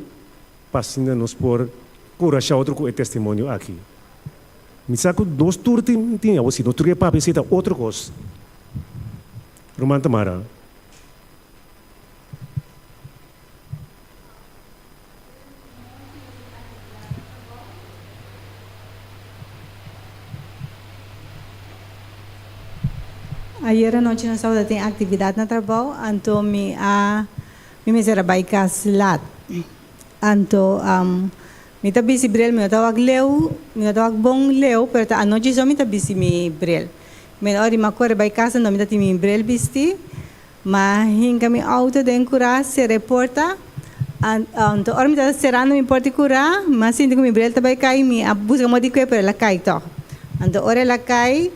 pa asina nos por kurashá otro ku e testimonio aki. Mi sa ku nos tur tin, tin, awor si nos tur ke papia esei ta otro kos. Ruman Tamara. Ayer anochi nos tabata tin actividad na trabou, anto mi a mi mester a bay cas laat. Anto mi ta bisti bril, mi no ta wak leu, mi no ta wak bon leu, pero ta anochi so mi ta bisti mi bril. Mi ora di mi a core bay cas anto mi ta tin mi bril bisti. M'a hinka mi auto den kurá, sera e porta. Anto ora mi tabata serando mi porta di kurá, m'a sinti ku mi bril ta bai kai, mi a buska moda di kue pero el a kai tòg. Anto ora el a kai,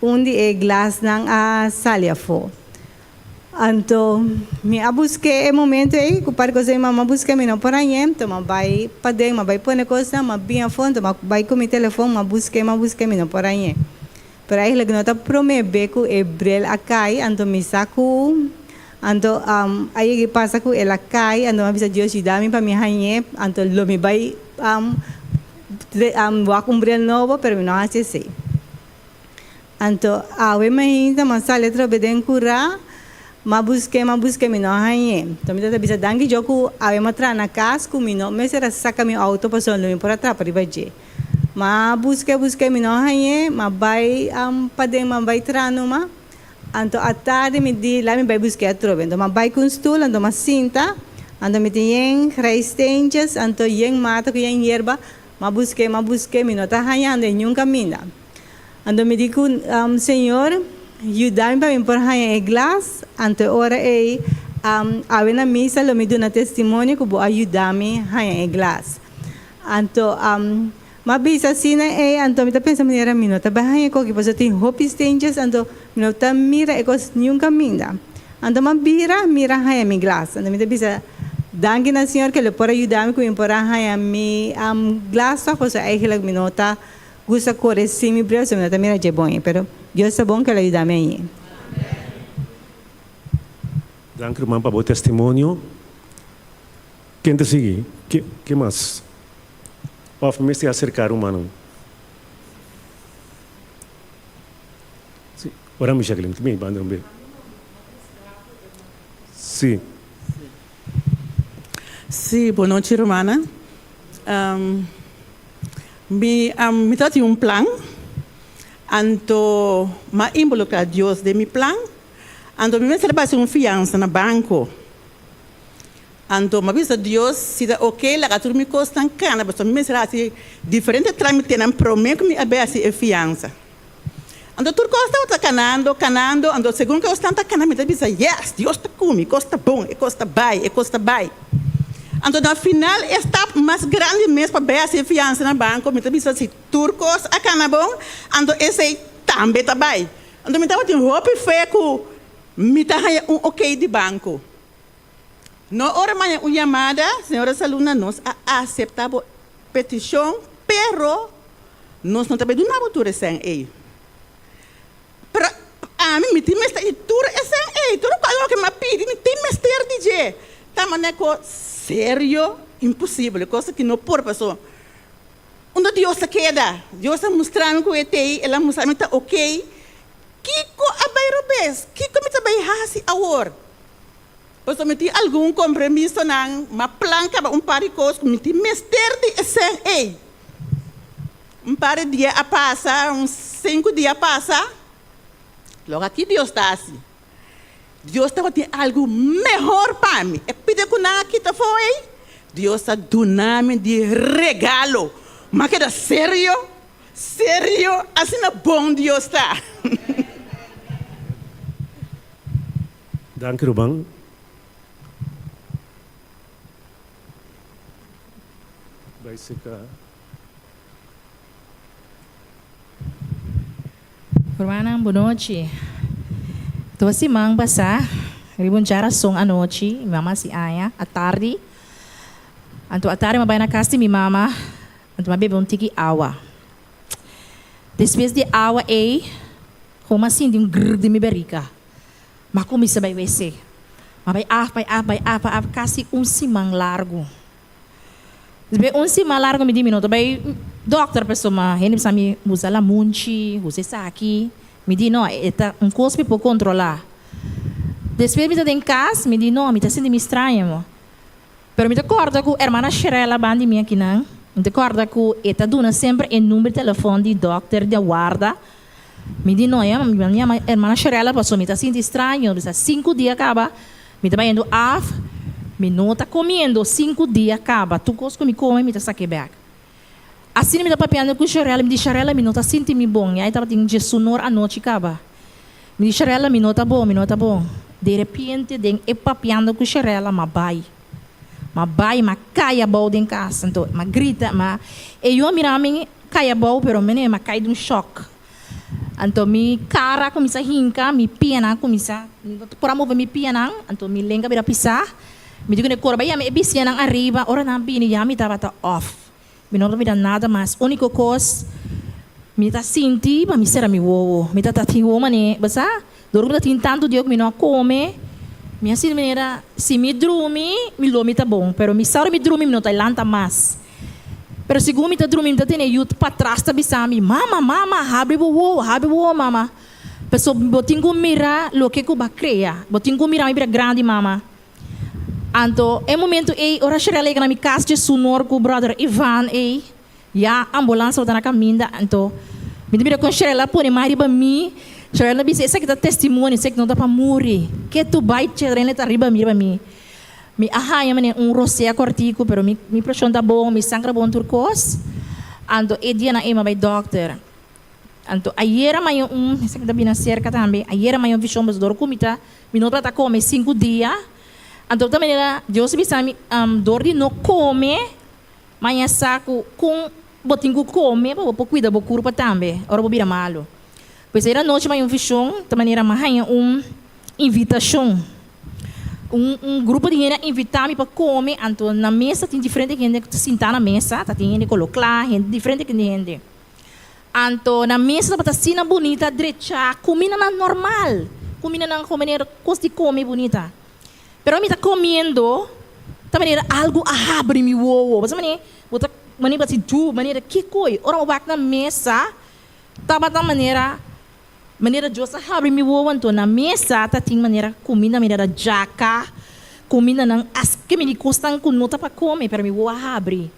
un di e glasnan a sali afó. Anto mi a busk'é e momento ei, ku par kos di mi mama a busk'é, mi no por hañ'é, anto m'a bai paden, m'a bai pone kosnan, m'a bin afó, anto m'a bai ku mi telefon, m'a busk'é, m'a busk'é, mi no por hañ'é. Pero eigenlijk no ta prome be ku e bril a kai, anto mi sa ku anto a yega pasa ku el a kai, anto mi a bisa Dios yuda mi pa mi hañ'é, anto lo mi bai wak un bril nobo, pero mi no hasi esei. Anto awe mainta mi a sali atrobe den kura, mi a busk'é, mi a busk'é, mi no a hañ'é. Anto mi ta bisa danki Dios ku awe mi a traha na kas ku mi no mester a saka mi outo pasobra lo mi por a trapa riba dje. M'a busk'é busk'é mi no hañ'é, m'a bai paden m'a bai tra numa. Anto atardi mi di la mi bai busk'é atrobe. Anto m'a bai ku un stul, anto m'a sinta, anto mi tin yen grijsteentjes, anto yen mata ku yen yerba, m'a busk'é m'a busk'é mi no ta hañando e niun kaminda. Anto mi di ku Señor, yuda mi pa mi por haña e glas, anto e ora ei awe na misa lo mi duna testimonio ku bo a yuda mi haña e glas. Anto m'a bisa asina ei, anto mi ta pensa manera mi no ta bai haña e koki pasobra tin hopi steentjes, anto mi no ta mira e kos niun kaminda. Anto m'a bira mira haña mi glas. Anto mi ta bisa, Danki na Señor ke lo por a yuda mi ku mi por a haña mi glas tòg, pasobra eigenlijk mi no ta gusta kore sin mi bril, so mi no ta mira dje bon ei. Pero Dios ta bon ke lo a yuda mi añe. Danki ruman pa bo testimonio. Ken ta sigui? Ke ke mas? Of mi mester aserká rumannan? Si, ora mi Jacqueline, mi banda un be. Si. Si, bon nochi rumannan. Mi mi tabatin un plan, anto m'a involukrá Dios den mi plan, anto mi mester a basa un fiansa na banko. Anto m'a bisa Dios, si ta oke, laga tur mi kosnan kana, pasobra mi mester hasi diferente tramitenan promé ku mi a bai hasi e fiansa. Anto tur kos tabata kanando, kanando, anto segun ku kosnan ta kana mi ta bisa, Yes, Dios ta ku mi, kos ta bon, e kos ta bai, e kos ta bai. Anto na final e stap mas grandi mes pa bai hasi e fiansa na banko, mi ta bisa si tur kos a kana bon, anto esei tambe ta bai. Anto mi tabatin hopi fe ku mi ta haña un oke di banko. No ora maña un yamada, Señora Saluna, nos a acepta bo peticion, pero nos no ta bay duna bo tur e cen ey. Pero ami, mi tin mester di tur e cen ey, tur locual loke mi a pidi, mi tin mester di dje. Ta manera cu serio, imposible, cosa ki no por paso. Unda Dios ta keda? Dios a mustra mi cu e t'ey, el a mustra mi ta ok. Kico a bay robes? Kico mi ta bay haci awor? Pasobra mi tin algun kompromisonan, m'a plan kaba un par di kos ku mi tin mester di e sèn ei. Un par di dia a pasa, un sinku dia a pasa, lòk aki Dios ta hasi. Dios tabatin algu mehor pa mi. E pida ku nan a kita afó ei, Dios a duna mi di regalo. M'a keda serio, serio, asina bon Dios ta. Danki ruman. Bai seka. Rumannan bon nochi. Toa siman pasá riba un djarason anochi mi mama hasi aña atardi. Anto atardi mi a bai na kas di mi mama anto mi a bebe un tiki awa. Despues di awa ei. Kon m'a sinti un grrr den mi barika. M'a kuminsá bai wc. M'a bai af, bai af, bai af, bai af, kasi un siman largu. Despues un siman largu mi di mi no ta bai dòkter pasobra hende bisa mi usa lamunchi, usa esaki. Mi di no, e ta un kos mi por kontrolá. Despues mi ta den kas, mi di no, mi ta sinti mi straño. Pero mi ta kòrda ku hermana Sherella ban di mi akinan, mi ta kòrda ku e ta duna semper e number di telefòn di dòkter di a warda. Mi di no, ya, mi yama hermana Sherella pasobra mi ta sinti straño, bisa sinku dia kaba mi ta bayendo af, mi no ta komiendo sinku dia kaba, tur kos ku mi kome mi ta sak'é bèk. Asina mi ta papiando ku Sherella, mi di Sherella mi no ta sinti mi bon, ya e tabatin djesunor anochi kaba. Mi di Sherella mi no ta bon, mi no ta bon. De repente den e papiando ku Sherella m'a bai. M'a bai, m'a kai abou den kas, anto m'a grita, m'a e yu a mira mi kai abou pero mene m'a kai di un shòk. Anto mi kara a kuminsá hinka, mi pianan a kuminsá, mi no por a move mi pianan, anto mi lenga bira pisá. Mi di ku ne kor bai yama e bisianan ariba, ora nan bini ya mi tabata off. Mi no ta mira nada mas, úniko kos mi ta sinti pa mi sera mi wowo. Mi ta ta tin wowo manera, bo sa, dor ku mi ta tin tantu dia ku mi no a kome, mi a sinti manera si mi drumi mi lo mi ta bon, pero mi sa ora mi drumi mi no ta lanta mas. Pero segun mi ta drumi mi ta tene yu patras ta bisa mi, Mama, mama, habri bo wowo, habri bo wowo mama. Pasobra bo tin ku mira loke ku bo a krea. Bo tin ku mira mi bira grandi mama. Anto e momento ei ora Sherella yega na mi kas dje sunor ku brother Ivan ei, ya ambulans tabata na kaminda. Anto mi ta mira kon Sherella a pone man riba mi. Sherella a bisa, Esaki ta testimonio, esaki no ta pa muri. Ke tu bai Sherella ta riba mi riba mi. Mi a haña manera un rosea kòrtiku, pero mi mi preshon ta bon, mi sanger ta bon tur kos. Anto e dianan ei mi a bai dòkter. Anto ayera maña un, esaki ta bini aserka tambe, ayera maña un vishon pasobra dor ku mi ta, mi no tabata kome sinku dia. Anto ta manera Dios a bisa mi, dor di no kome, maña sa ku kon bo tin ku kome pa bo por kuida bo kurpa tambe ora bo bira malu. Pues ayera anochi maña un vishon, ta manera mi a haña un invitashon. Un un grupo di hende a invitá mi pa kome, anto na mesa tin diferente hende ku ta sintá na mesa, ta tin hende kolo kla, hende diferente di hende. Anto na mesa tabata asina bunita drechá, kumindanan normal, kumindanan ku manera kos di kome bunita. Pero mi ta komiendo, ta manera algu a habri mi wowo, bo sa manera bo ta manera bo ta sinti dju, manera kiko ei? Ora bo wak na mesa tabata manera Manera Dios a habri mi wowo anto na mesa ta tin manera cuminda manera djaca, cumindanan aske mi di cosnan cu no ta pa come pero mi wowo a habri.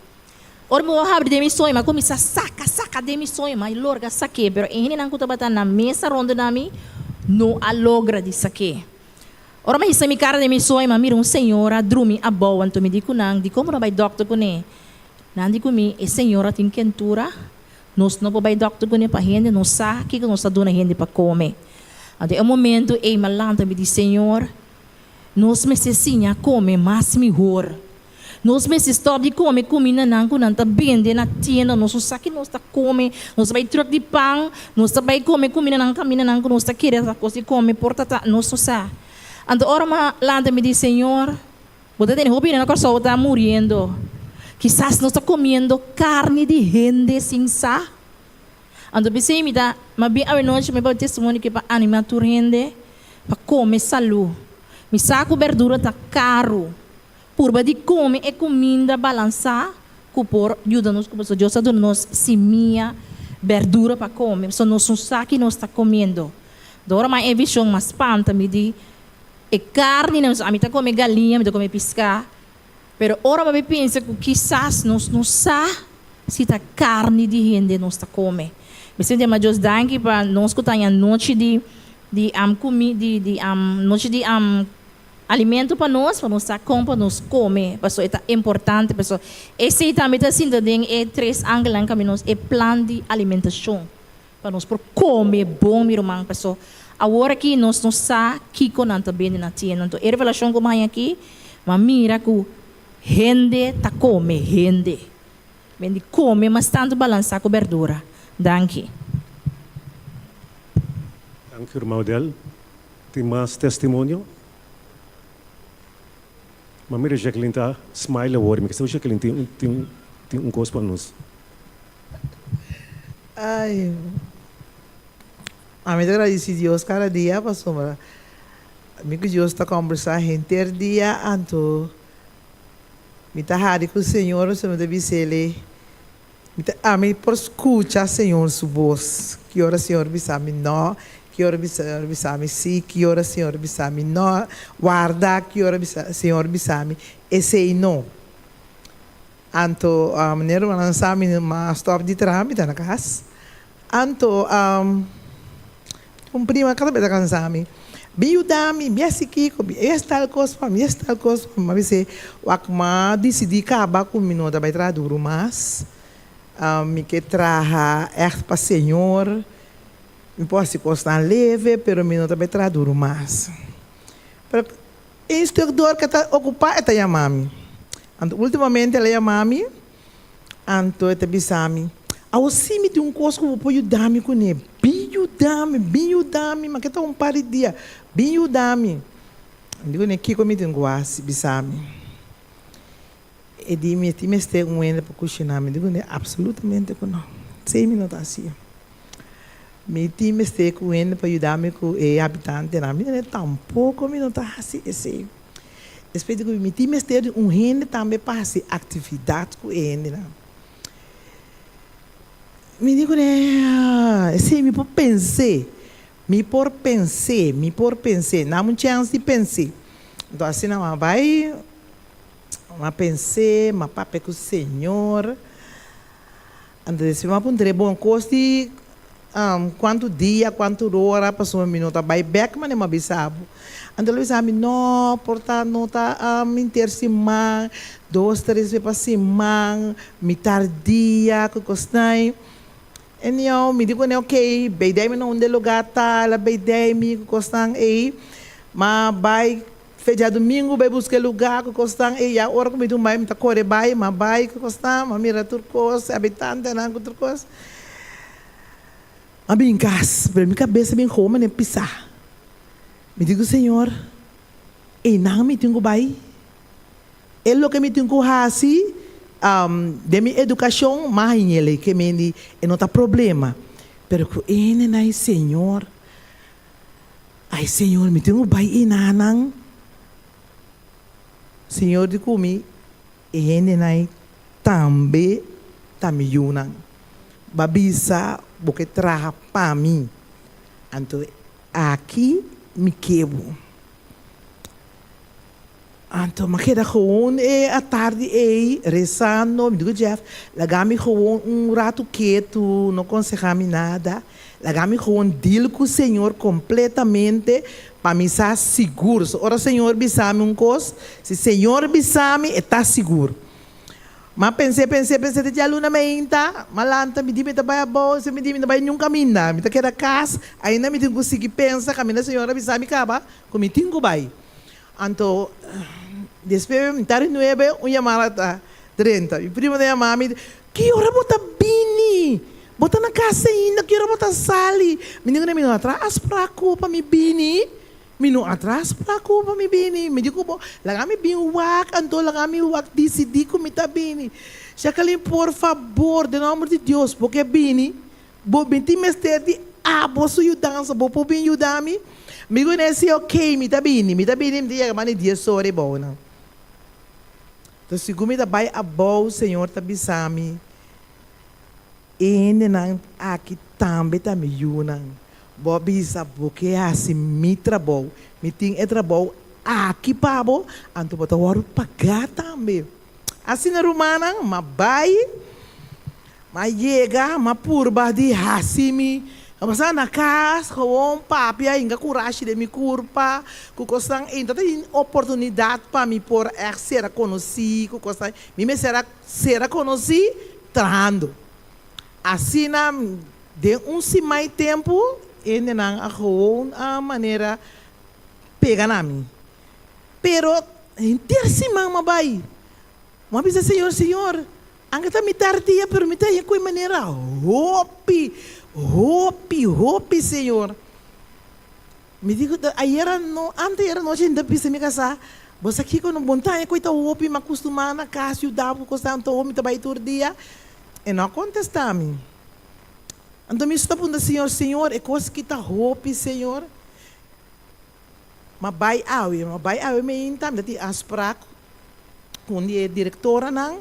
Ora mi wowo a habri den mi soño mi a cuminsa saca saca den mi soño mi a lorga saque pero e hendenan cu tabata na mesa rondo na mi no a logra di saque. Ora mi a hisa mi cara den mi soño mi a mira un señora drumi abou anto mi di cu nan dicon bo no bai dokter cune? Nan di cu mi e señora tin kentura. Nos no por bai dòkter kuné pa hende no sa kiko nos ta duna hende pa kome. Anto e momento ei mi a lanta mi di, Señor, nos mester siña kome mas mihor. Nos mester stòp di kome kumindanan ku nan ta bende na tienda. Nos no sa ki nos ta kome. Nos ta bai trùk di pan, nos ta bai kome kumindanan kamindanan ku nos ta kere ta kos di kome por ta ta, nos no sa. Anto ora mi a lanta mi di, Señor, Bo ta tene hopi hende na Kòrsou ta muriendo. Kisas nos ta komiendo karni di hende sin sa. Anto p'esei mi ta mas bien awenochi mi pa testimonio ke pa animá tur hende pa kome salú. Mi sa ku bèrdura ta karu. Purba di kome e kuminda balansá ku por yuda nos ku pasobra Dios a duna nos simia, bèrdura pa kome. Pasobra nos no sa ki nos ta komiendo. Dor mas e vishon mas spanta mi di E carni nan, ami ta come galiña, mi ta come pisca, pero ora bo a pensa cu kisas nos no sa si ta carni di hende nos ta come. Mi sinti ama Dios danki pa nos cu ta haña nochi di di cumi di di nochi di alimento pa nos, pa nos sa con pa nos come, pasobra e ta importante, pasobra esey tambe ta sinta den e tres angelnan cami nos e plan di alimentacion. Pa nos por come bon, mi ruman, paso awor aki nos no sa kico nan ta bende na tienda. Anto e revelacion cu mi haña aki, mi a mira cu hende ta come hende. Bende come mas tanto balansa cu berdura. Danki. Danki ruman Odell. Tin mas testimonio? Ma mira Jacqueline ta smile awor. Mi ke sa Jacqueline tin tin tin un cos pa nos. Ai. Ami ta gradisí Dios kada dia pasobra mi ku Dios ta kòmbersá henter dia anto mi ta hari ku Señor pasobra mi ta bis'El mi ta ami por skucha Señor su bos ki ora Señor bisa mi nò ki ora Señor bisa mi sí ki ora Señor bisa mi nò warda ki ora Señor bisa mi esei no. Anto manera rumannan sa mi a stòp di traha mi ta na kas. Anto un prima kada bes ta kansa mi, bin yuda mi, bin hasi kiko, bin es tal kos pa mi, es tal kos pa mi. Mi a bis'é, wak m'a disidí kaba ku mi no ta bai traha duru mas. Mi ke traha ègt pa Señor. Mi por hasi kosnan leve, pero mi no ta bai traha duru mas. Pero E instructor ke ta ocupa e ta yama mi. Anto ultimamente el a yama mi, anto e ta bisa mi, Awo si mi tin un cos cu bo por yuda mi cune. Bin yuda mi, bin yuda mi, ma ke ta un par di dia, bin yuda mi. Mi di cune, Kico mi tin cu haci? Bisa mi. E di mi, Tin mester un hende pa cushina? Mi di cune, Absolutamente cu no. Esey mi no ta haci. Mi tin mester ku hende pa yuda mi ku e habitantenan. Mi tene tampoko mi no ta hasi esei. Despues di ku mi tin mester di un hende tambe pa hasi aktividat ku e hendenan. Mi di kuné, esei mi por pens'é, mi por pens'é, mi por pens'é. Nan un chèns di pens'é. Anto asina mi a bai, mi a pens'é, mi a papia ku Señor. Anto despues mi a puntr'é, Bon, kos di kuantu dia, kuantu ora, pasobra mi no ta bai bèk manera mi a bisa bo. Anto el a bisa mi, No, por ta no ta henter siman, dos, tres be pa siman, mitar dia, ku kosnan. Anyhow, mi di kuné, Okey, bei dei mi na un de lugá tal, a bei dei mi ku kosnan ei. Ma bai Fe djadumingu bai buska e lugá ku kosnan ei ya ora ku mi tumba mi ta kore bai ma bai ku kosnan ma mira tur kos e habitantenan ku tur kos ma bin kas pero mi kabes a bin gewoon manera pisá mi di ku señor einan mi tin ku bai e loke mi tin ku hasi den mi edukashon ma hañ'el ke mindi e no ta problema pero ku e hendenan ei señor. Ai Señor, mi tin ku bai enanan. Señor di ku mi, e hendenan ei tambe ta mi yunan. Bo a bisa bo ke traha pa mi, anto aki mi ke bo. Anto mi a keda gewoon e atardi ei rezando, mi di ku Jeff, laga mi gewoon un ratu ketu, no konseha mi nada, laga mi gewoon deal ku Señor kompletamente pa mi sa sigur. So ora Señor bisa mi un kos, si Señor bisa mi, e ta sigur. Mi a pens'é, pens'é, pens'é te djaluna meinta, mi a lanta, mi di mi ta bai abou, mi di mi no bai niun kaminda, mi ta keda kas, ainda mi tin ku sigui pensa kaminda Señor a bisa mi kaba ku mi tin ku bai. Anto, despues mi ta rinuebe, un yamada ta drenta. Mi primo ta yama mi, Ki ora bo ta bini? Bo ta na kas ainda? Ki ora bo ta sali? Mi di ku mi no a traha afsprak ku bo pa mi bini. Mi no a traha afsprak ku bo pa mi bini. Mi di ku bo, laga mi bin wak, anto laga mi wak disidí ku mi ta bini. Jacqueline, por fabor, den nòmber di Dios, bo ke bini? Bo bin tin mester di abo su yudansa, bo por bin yuda mi? Mi ku ne si ok, mi ta bini, mi ta bini, mi ta yega mas di dies ora e bounan. Enton segun mi ta bai abou, Señor ta bisa mi, E hendenan aki tambe ta mi yunan. Bo a bisa bo ke hasi mi trabou, mi tin e trabou aki pa bo, anto bo ta wòrdu pagá tambe. Asina rumannan, m'a bai, m'a yega, m'a purba di hasi mi pasá na kas, gewoon papia, hinka kurashi den mi kurpa, ku kosnan ei. No ta tin oportunidat pa mi por ègt sera konosí ku kosnan. Mi mester a sera konosí trahando. Asina den un simai tempu hendenan a gewoon a manera pega na mi. Pero henter siman m'a bai. M'a bisa Señor, Señor, anke ta mitar dia, pero mi ta haña ku e manera hopi, hopi, hopi, Señor. Mi di ku ayera no, anteayera nochi mi ta bisa mi kasá, Bo sa kiko no, bo no ta haña ku e ta hopi, m'a kustumá na kas yuda bo ku kos tantu hopi, mi ta bai tur dia. E no a kontestá mi. Anto mi stop puntra Señor, Señor, e kos ki ta hopi, Señor. M'a bai awe, m'a bai awe meinta, mi ta tin afspraak ku un di e direktoranan.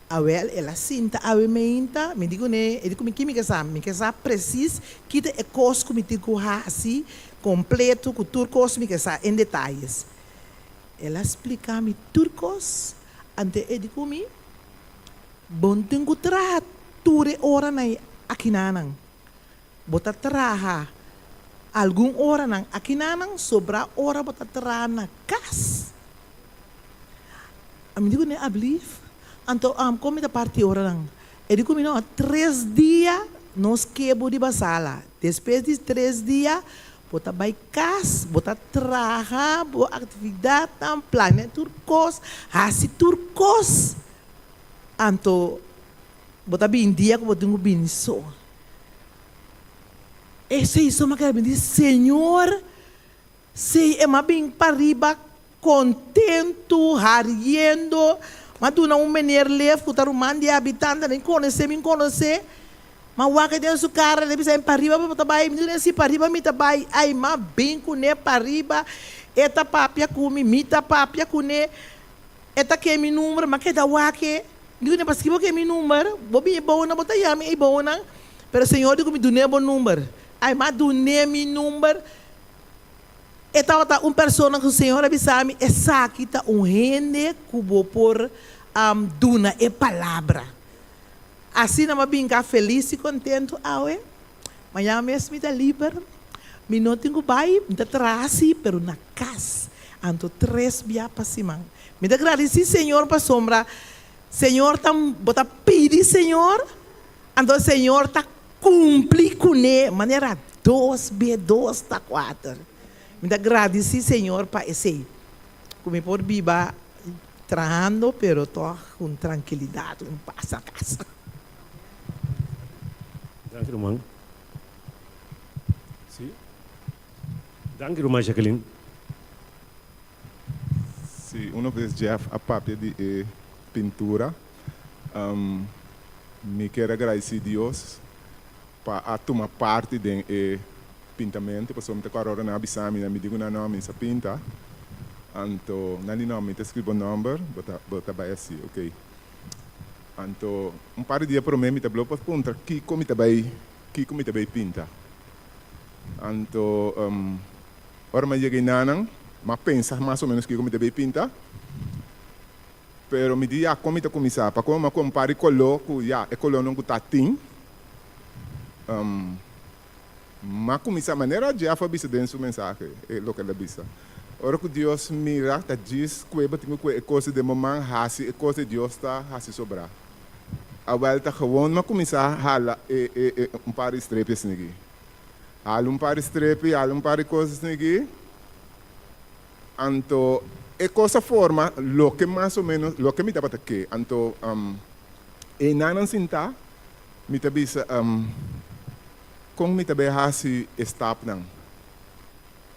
Awel, el a sinta awe meinta, mi di kuné, e di ku mi, ki mi ke sa? Mi ke sa presis ki ta e kos ku mi tin ku hasi kompleto, ku tur kos mi ke sa en detayes. El a splika mi tur kos, anto e di ku mi, Bo no tin ku traha tur e oranan akinanan. Bo ta traha algun oranan akinanan, sobrá ora bo ta traha na kas. Ami di ku ne, Ablief, anto kon mi ta parti oranan? E di ku mi, No, tres dia nos ke bo riba sala. Despues di tres dia bo ta bai kas, bo ta traha bo aktividatnan, plania tur kos, hasi tur kos. Anto bo ta bini dia ku bo tin ku bini so. Esei so mi a keda bini di, Señor, si e m'a bin pariba kontentu, hariendo, m'a duna un meneer lef ku ta ruman di e habitante, mi konosé, mi konosé, m'a wak den su kara, el a bisa mi, Pariba bo ta bai? Mi di, Si, pariba mi ta bai. Ai, m'a bin kuné pariba, e ta papia ku mi, mi ta papia kuné. E ta ke mi number, m'a keda wak e. Mi di, Paski bo ke mi number? Bo bin e bounan, bo ta yama e bounan. Pero Señor di ku mi, Dun'é bo number. Ai, m'a dun'é mi number. E tabata un persona ku Señor a bisa mi, Esaki ta un hende ku bo por duna e palabra. Asina m'a bin ka felis i kontentu awe. Mañana mes mi ta liber. Mi no tin ku bai, mi ta traha si, pero na kas. Anto tres bia pa siman. Mi ta gradisí Señor pasobra Señor ta, bo ta pidi Señor, anto Señor ta kumpli kuné manera dos be dos ta kuater. Mi ta gradisí Señor pa esei, ku mi por biba trahando pero tòg ku un trankilidat, un pas na kas. Danki ruman. Sí. Danki ruman Jacqueline. Sí, uno bes Jeff a papia di e pintura. Mi kier a gradeci Dios pa a tuma parti den e pintamento, pasobra mi ta kòrda ora nan a bisa mi, nan mi di ku nan no, mi sa pinta. Anto nan di no, mi ta scribi bo nomber, bo ta bo ta bai hasi, ok. Anto un par di dia prome mi ta blo pa puntra kiko mi ta bai kiko mi ta bai pinta. Anto ora mi a yega enanan, mi a pensa mas o menos kiko mi ta bay pinta, pero mi di ya kon mi ta kuminsá, pasobra mi a kompara e koló ku ya e kolónan ku ta tin. Mi a kuminsá manera Jeff a bisa den su mensahe, e loke el a bisa. Ora ku Dios mira ta djis kue bo tin ku kue e kos den bo man hasi e kos di Dios ta hasi sobrá. Awel ta gewoon mi a kuminsá hala e e un par di strepi asina. Hala un par di strepi, hala un par di kos asina aki. Anto e kos a forma loke mas o menos, loke mi tabata ke. Anto einan sintá mi ta bisa kon mi ta bay hasi e stapnan.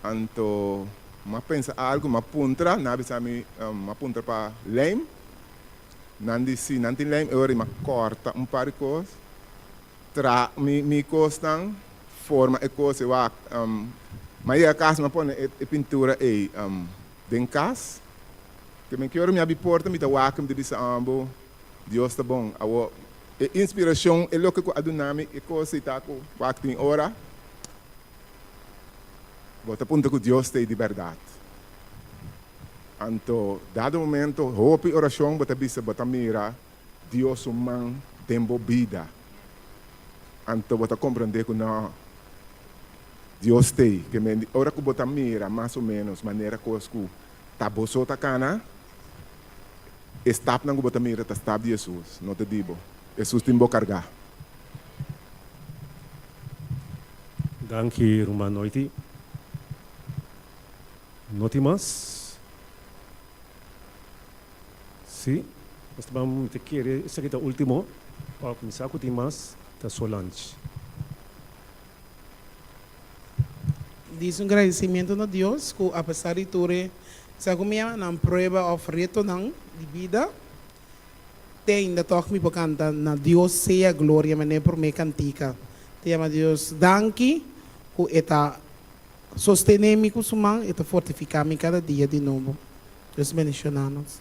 Anto mi a pensa algu, mi a puntra, nan a bisa mi, mi a puntra pa lijm. Nan di si nan tin lijm, e ora mi a kòrta un par di kos. Tra mi mi kosnan, forma e kos e wak. Mi a yega kas mi a pone e pintura ei den kas. Ke men ki ora mi abi porta mi ta wak mi ta bisa ambo Dios ta bon. Awor e inspirashon e loke ku a duna mi e kos ei ta ku wak tin ora bo ta punta ku Dios ta ei di bèrdat. Anto dado momento hopi orashon bo ta bisa bo ta mira. Dios su man den bo bida, anto bo ta comprende cu no, Dios t'ey. Ke men di ora cu bo ta mira mas o menos manera cos cu ta bo so ta cana, e stapnan cu bo ta mira ta stap di Jesus, no ta di bo. Jesus tin bo carga. Danki ruman Noiti. No tin mas? Sí, nos ta ban ta kere esaki ta ultimo pa kuminsá ku tin mas ta Solange. Dice un gradicimiento na Dios cu apesar di tur e sa cu mi yama nan prueba of retonan di bida te ainda toch mi por canta na Dios sea gloria manera prome cantica. Ta yama Dios danki ku e ta sostené mi ku su man, e ta fortifiká mi kada dia di nobo. Dios bendishoná nos.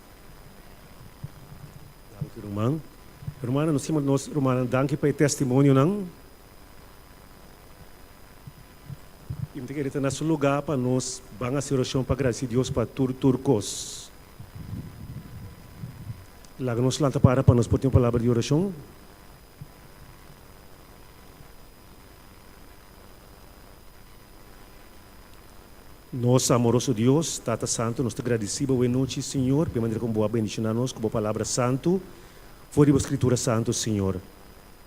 Danki ruman. Rumannan nos stima nos rumannan danki pa e testimonionan. I mi ta kere ta na su lugá pa nos ban hasi orashon pa gradisí Dios pa tur tur kos. Laga nos lanta para pa nos por tin un palabra di orashon. Nos amoroso Dios, Tata Santu, nos ta gradisí Bo wenochi, Señor, p'e manera kon Bo a bendishoná nos ku Bo Palabra Santu for di Bo Skritura Santu, Señor.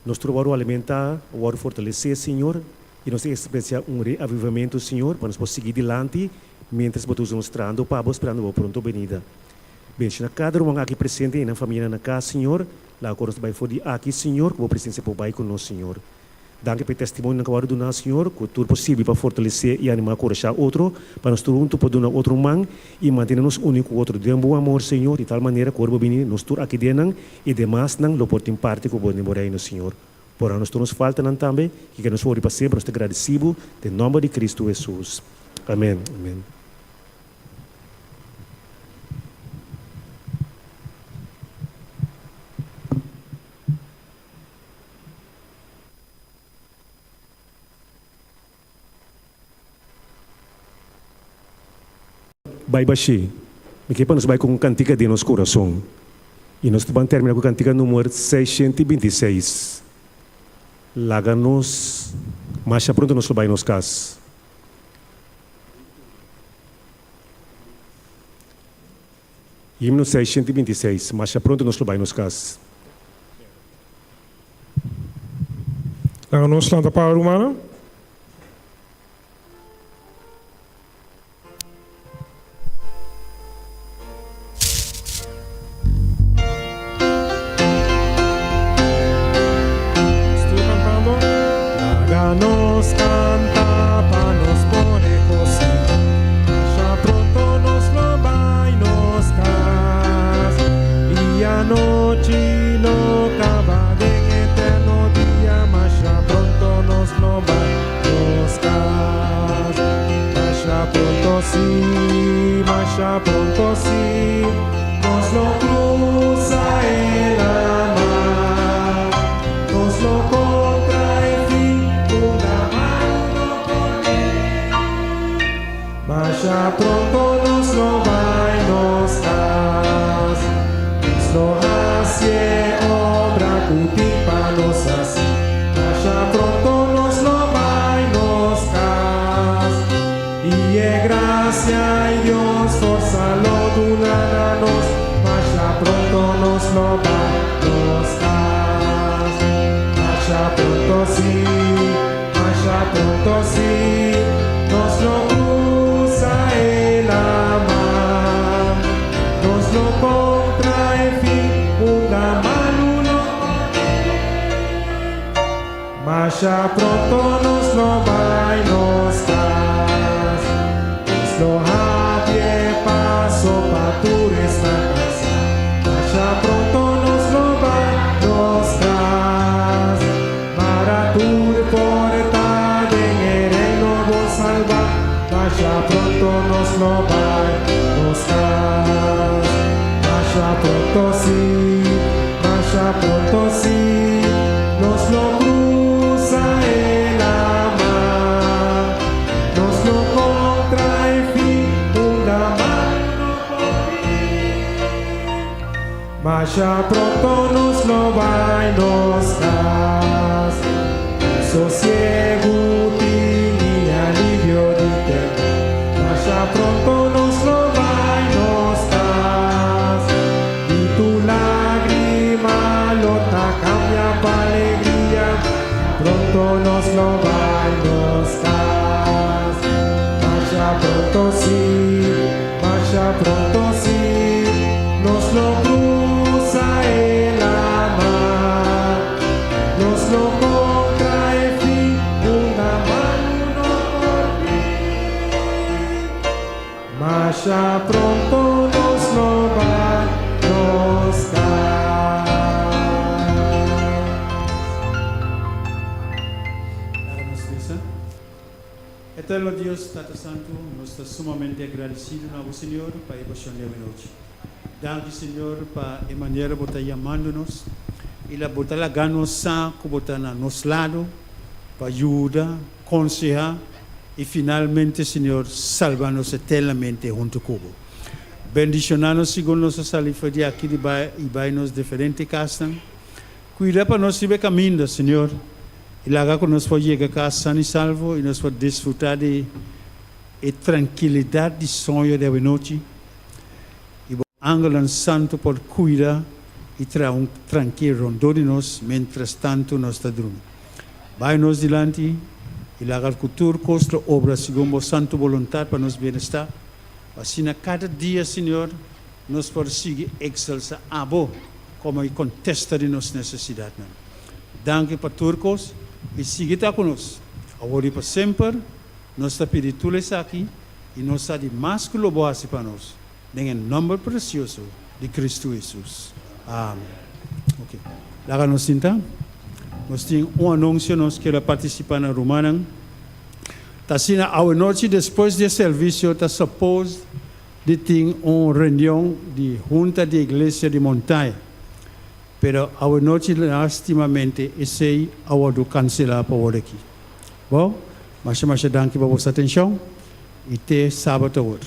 Nos tur a wòrdu alimentá, a wòrdu fortalesé, Señor, i nos ta eksperensiá un reavivamentu, Señor, pa nos por sigui dilanti miéntras Bo ta usa nos trahando pa Bo, sperando Bo pronto benida. Bendishoná kada ruman aki presente i nan famianan na kas, Señor. Laga ku nos ta bai for di aki, Señor, ku Bo presensia por bai ku nos, Señor. Danki pa e testimonionan ku a wòrdu duná, Señor, ku tur por sirbi pa fortalesé i animá kurashá otro, pa nos tur huntu por duna otro un man i mantené nos uní ku otro den bo amor, Señor, di tal manera ku ora bo bini, nos tur aki den nan i demasnan lo por tin parti ku bo den bo Reino, Señor. Pordona nos tur nos faltanan tambe i ke nos wòrdu pa semper nos ta gradisí bo den nòmber di Kristu Hesus. Amèn. Amèn. Bai bashí. Mi ke pa nos bai ku un kantika den nos kurason. I nos ta ban terminá ku kantika number 626. Laga nos masha pronto nos lo bai nos kas. Himno 626, Masha pronto nos lo bai nos kas. Laga nos lanta para rumannan. Estuvo cantando. Laga nos canta pa nos por regociha. Masha pronto nos lo bai nos cas. I anochi lo caba den eterno dia. Masha pronto nos lo bai nos cas. Masha pronto si, masha pronto si. Nos lo cruza e lamar. Nos lo contra e fin unda malu no por bin. Masha pronto nos lo bai nos cas. Nos lo haci e obra cu tin pa nos haci. Masha pronto nos lo bai nos cas. I e gracia i Dios forsa lo duna na nos, masha pronto nos lo bai nos cas. Masha pronto si, masha pronto si, nos lo cruza e lamar. Nos lo contra e fin unda malu lo por bin. Masha pronto nos lo bai nos cas. Nos lo habri e paso pa tur esnan cansa. Masha pronto nos lo bai nos cas. Mara tur por ta den e reino bo salba. Masha pronto nos lo bai nos cas. Masha pronto si, masha pronto si, nos lo cruza e lamar. Nos lo contra e fin unda malu no por bin. Masha pronto nos lo bai nos cas. Sosiegu tin i alivio di temor. Masha pronto nos lo bai nos cas. I tur lagrima lo ta cambia pa alegria. Pronto nos lo bai nos cas. Masha pronto si, masha pronto si, nos lo cruza e lamar. Nos lo contra e fin unda malu no por bin. Masha pronto nos lo bai nos cas. Eterno Dios, Tata Santu, nos ta sumamente agradesido na Bo, Señor, pa e pashon di anochi. Danki, Señor, pa e manera Bo ta yamando nos i la Bo ta laga nos sa ku Bo ta na nos lado pa yuda, konsehá i finalmente, Señor, salba nos eternamente huntu ku Bo. Bendishoná nos segun nos a sali for di aki di bai i bai nos diferente kasnan. Kuida pa nos riba e kaminda, Señor, i laga ku nos por yega kas san i salvo i nos por disfrutá di e trankilidat di soño di awenochi i bo angelnan santu por kuida i traha un trankil rondó di nos miéntras tantu nos ta drumi. Bai nos dilanti i laga ku tur kos lo obra segun bo santu boluntat pa nos bienestar, pa asina kada dia, Señor, nos por sigui eksalsá abo komo e kontesta di nos nesesidatnan. Danki pa tur kos i sigui ta ku nos, awor i pa semper. Nos ta pidi tur esaki i nos sa di mas ku lo bo hasi pa nos, den e nòmber presioso di Kristu Hesus. Amen. Ok. Laga nos sinta. Nos tin un anunsio nos kier a partisipá na rumannan. Ta asina awenochi despues di e servisio ta suppose di tin un reunion di Hunta di Iglesia di Montaña, pero awenochi lastimamente esey a wordo cancela pa wor aki. Bo, masha masha danki pa boso atencion y te sabado awor.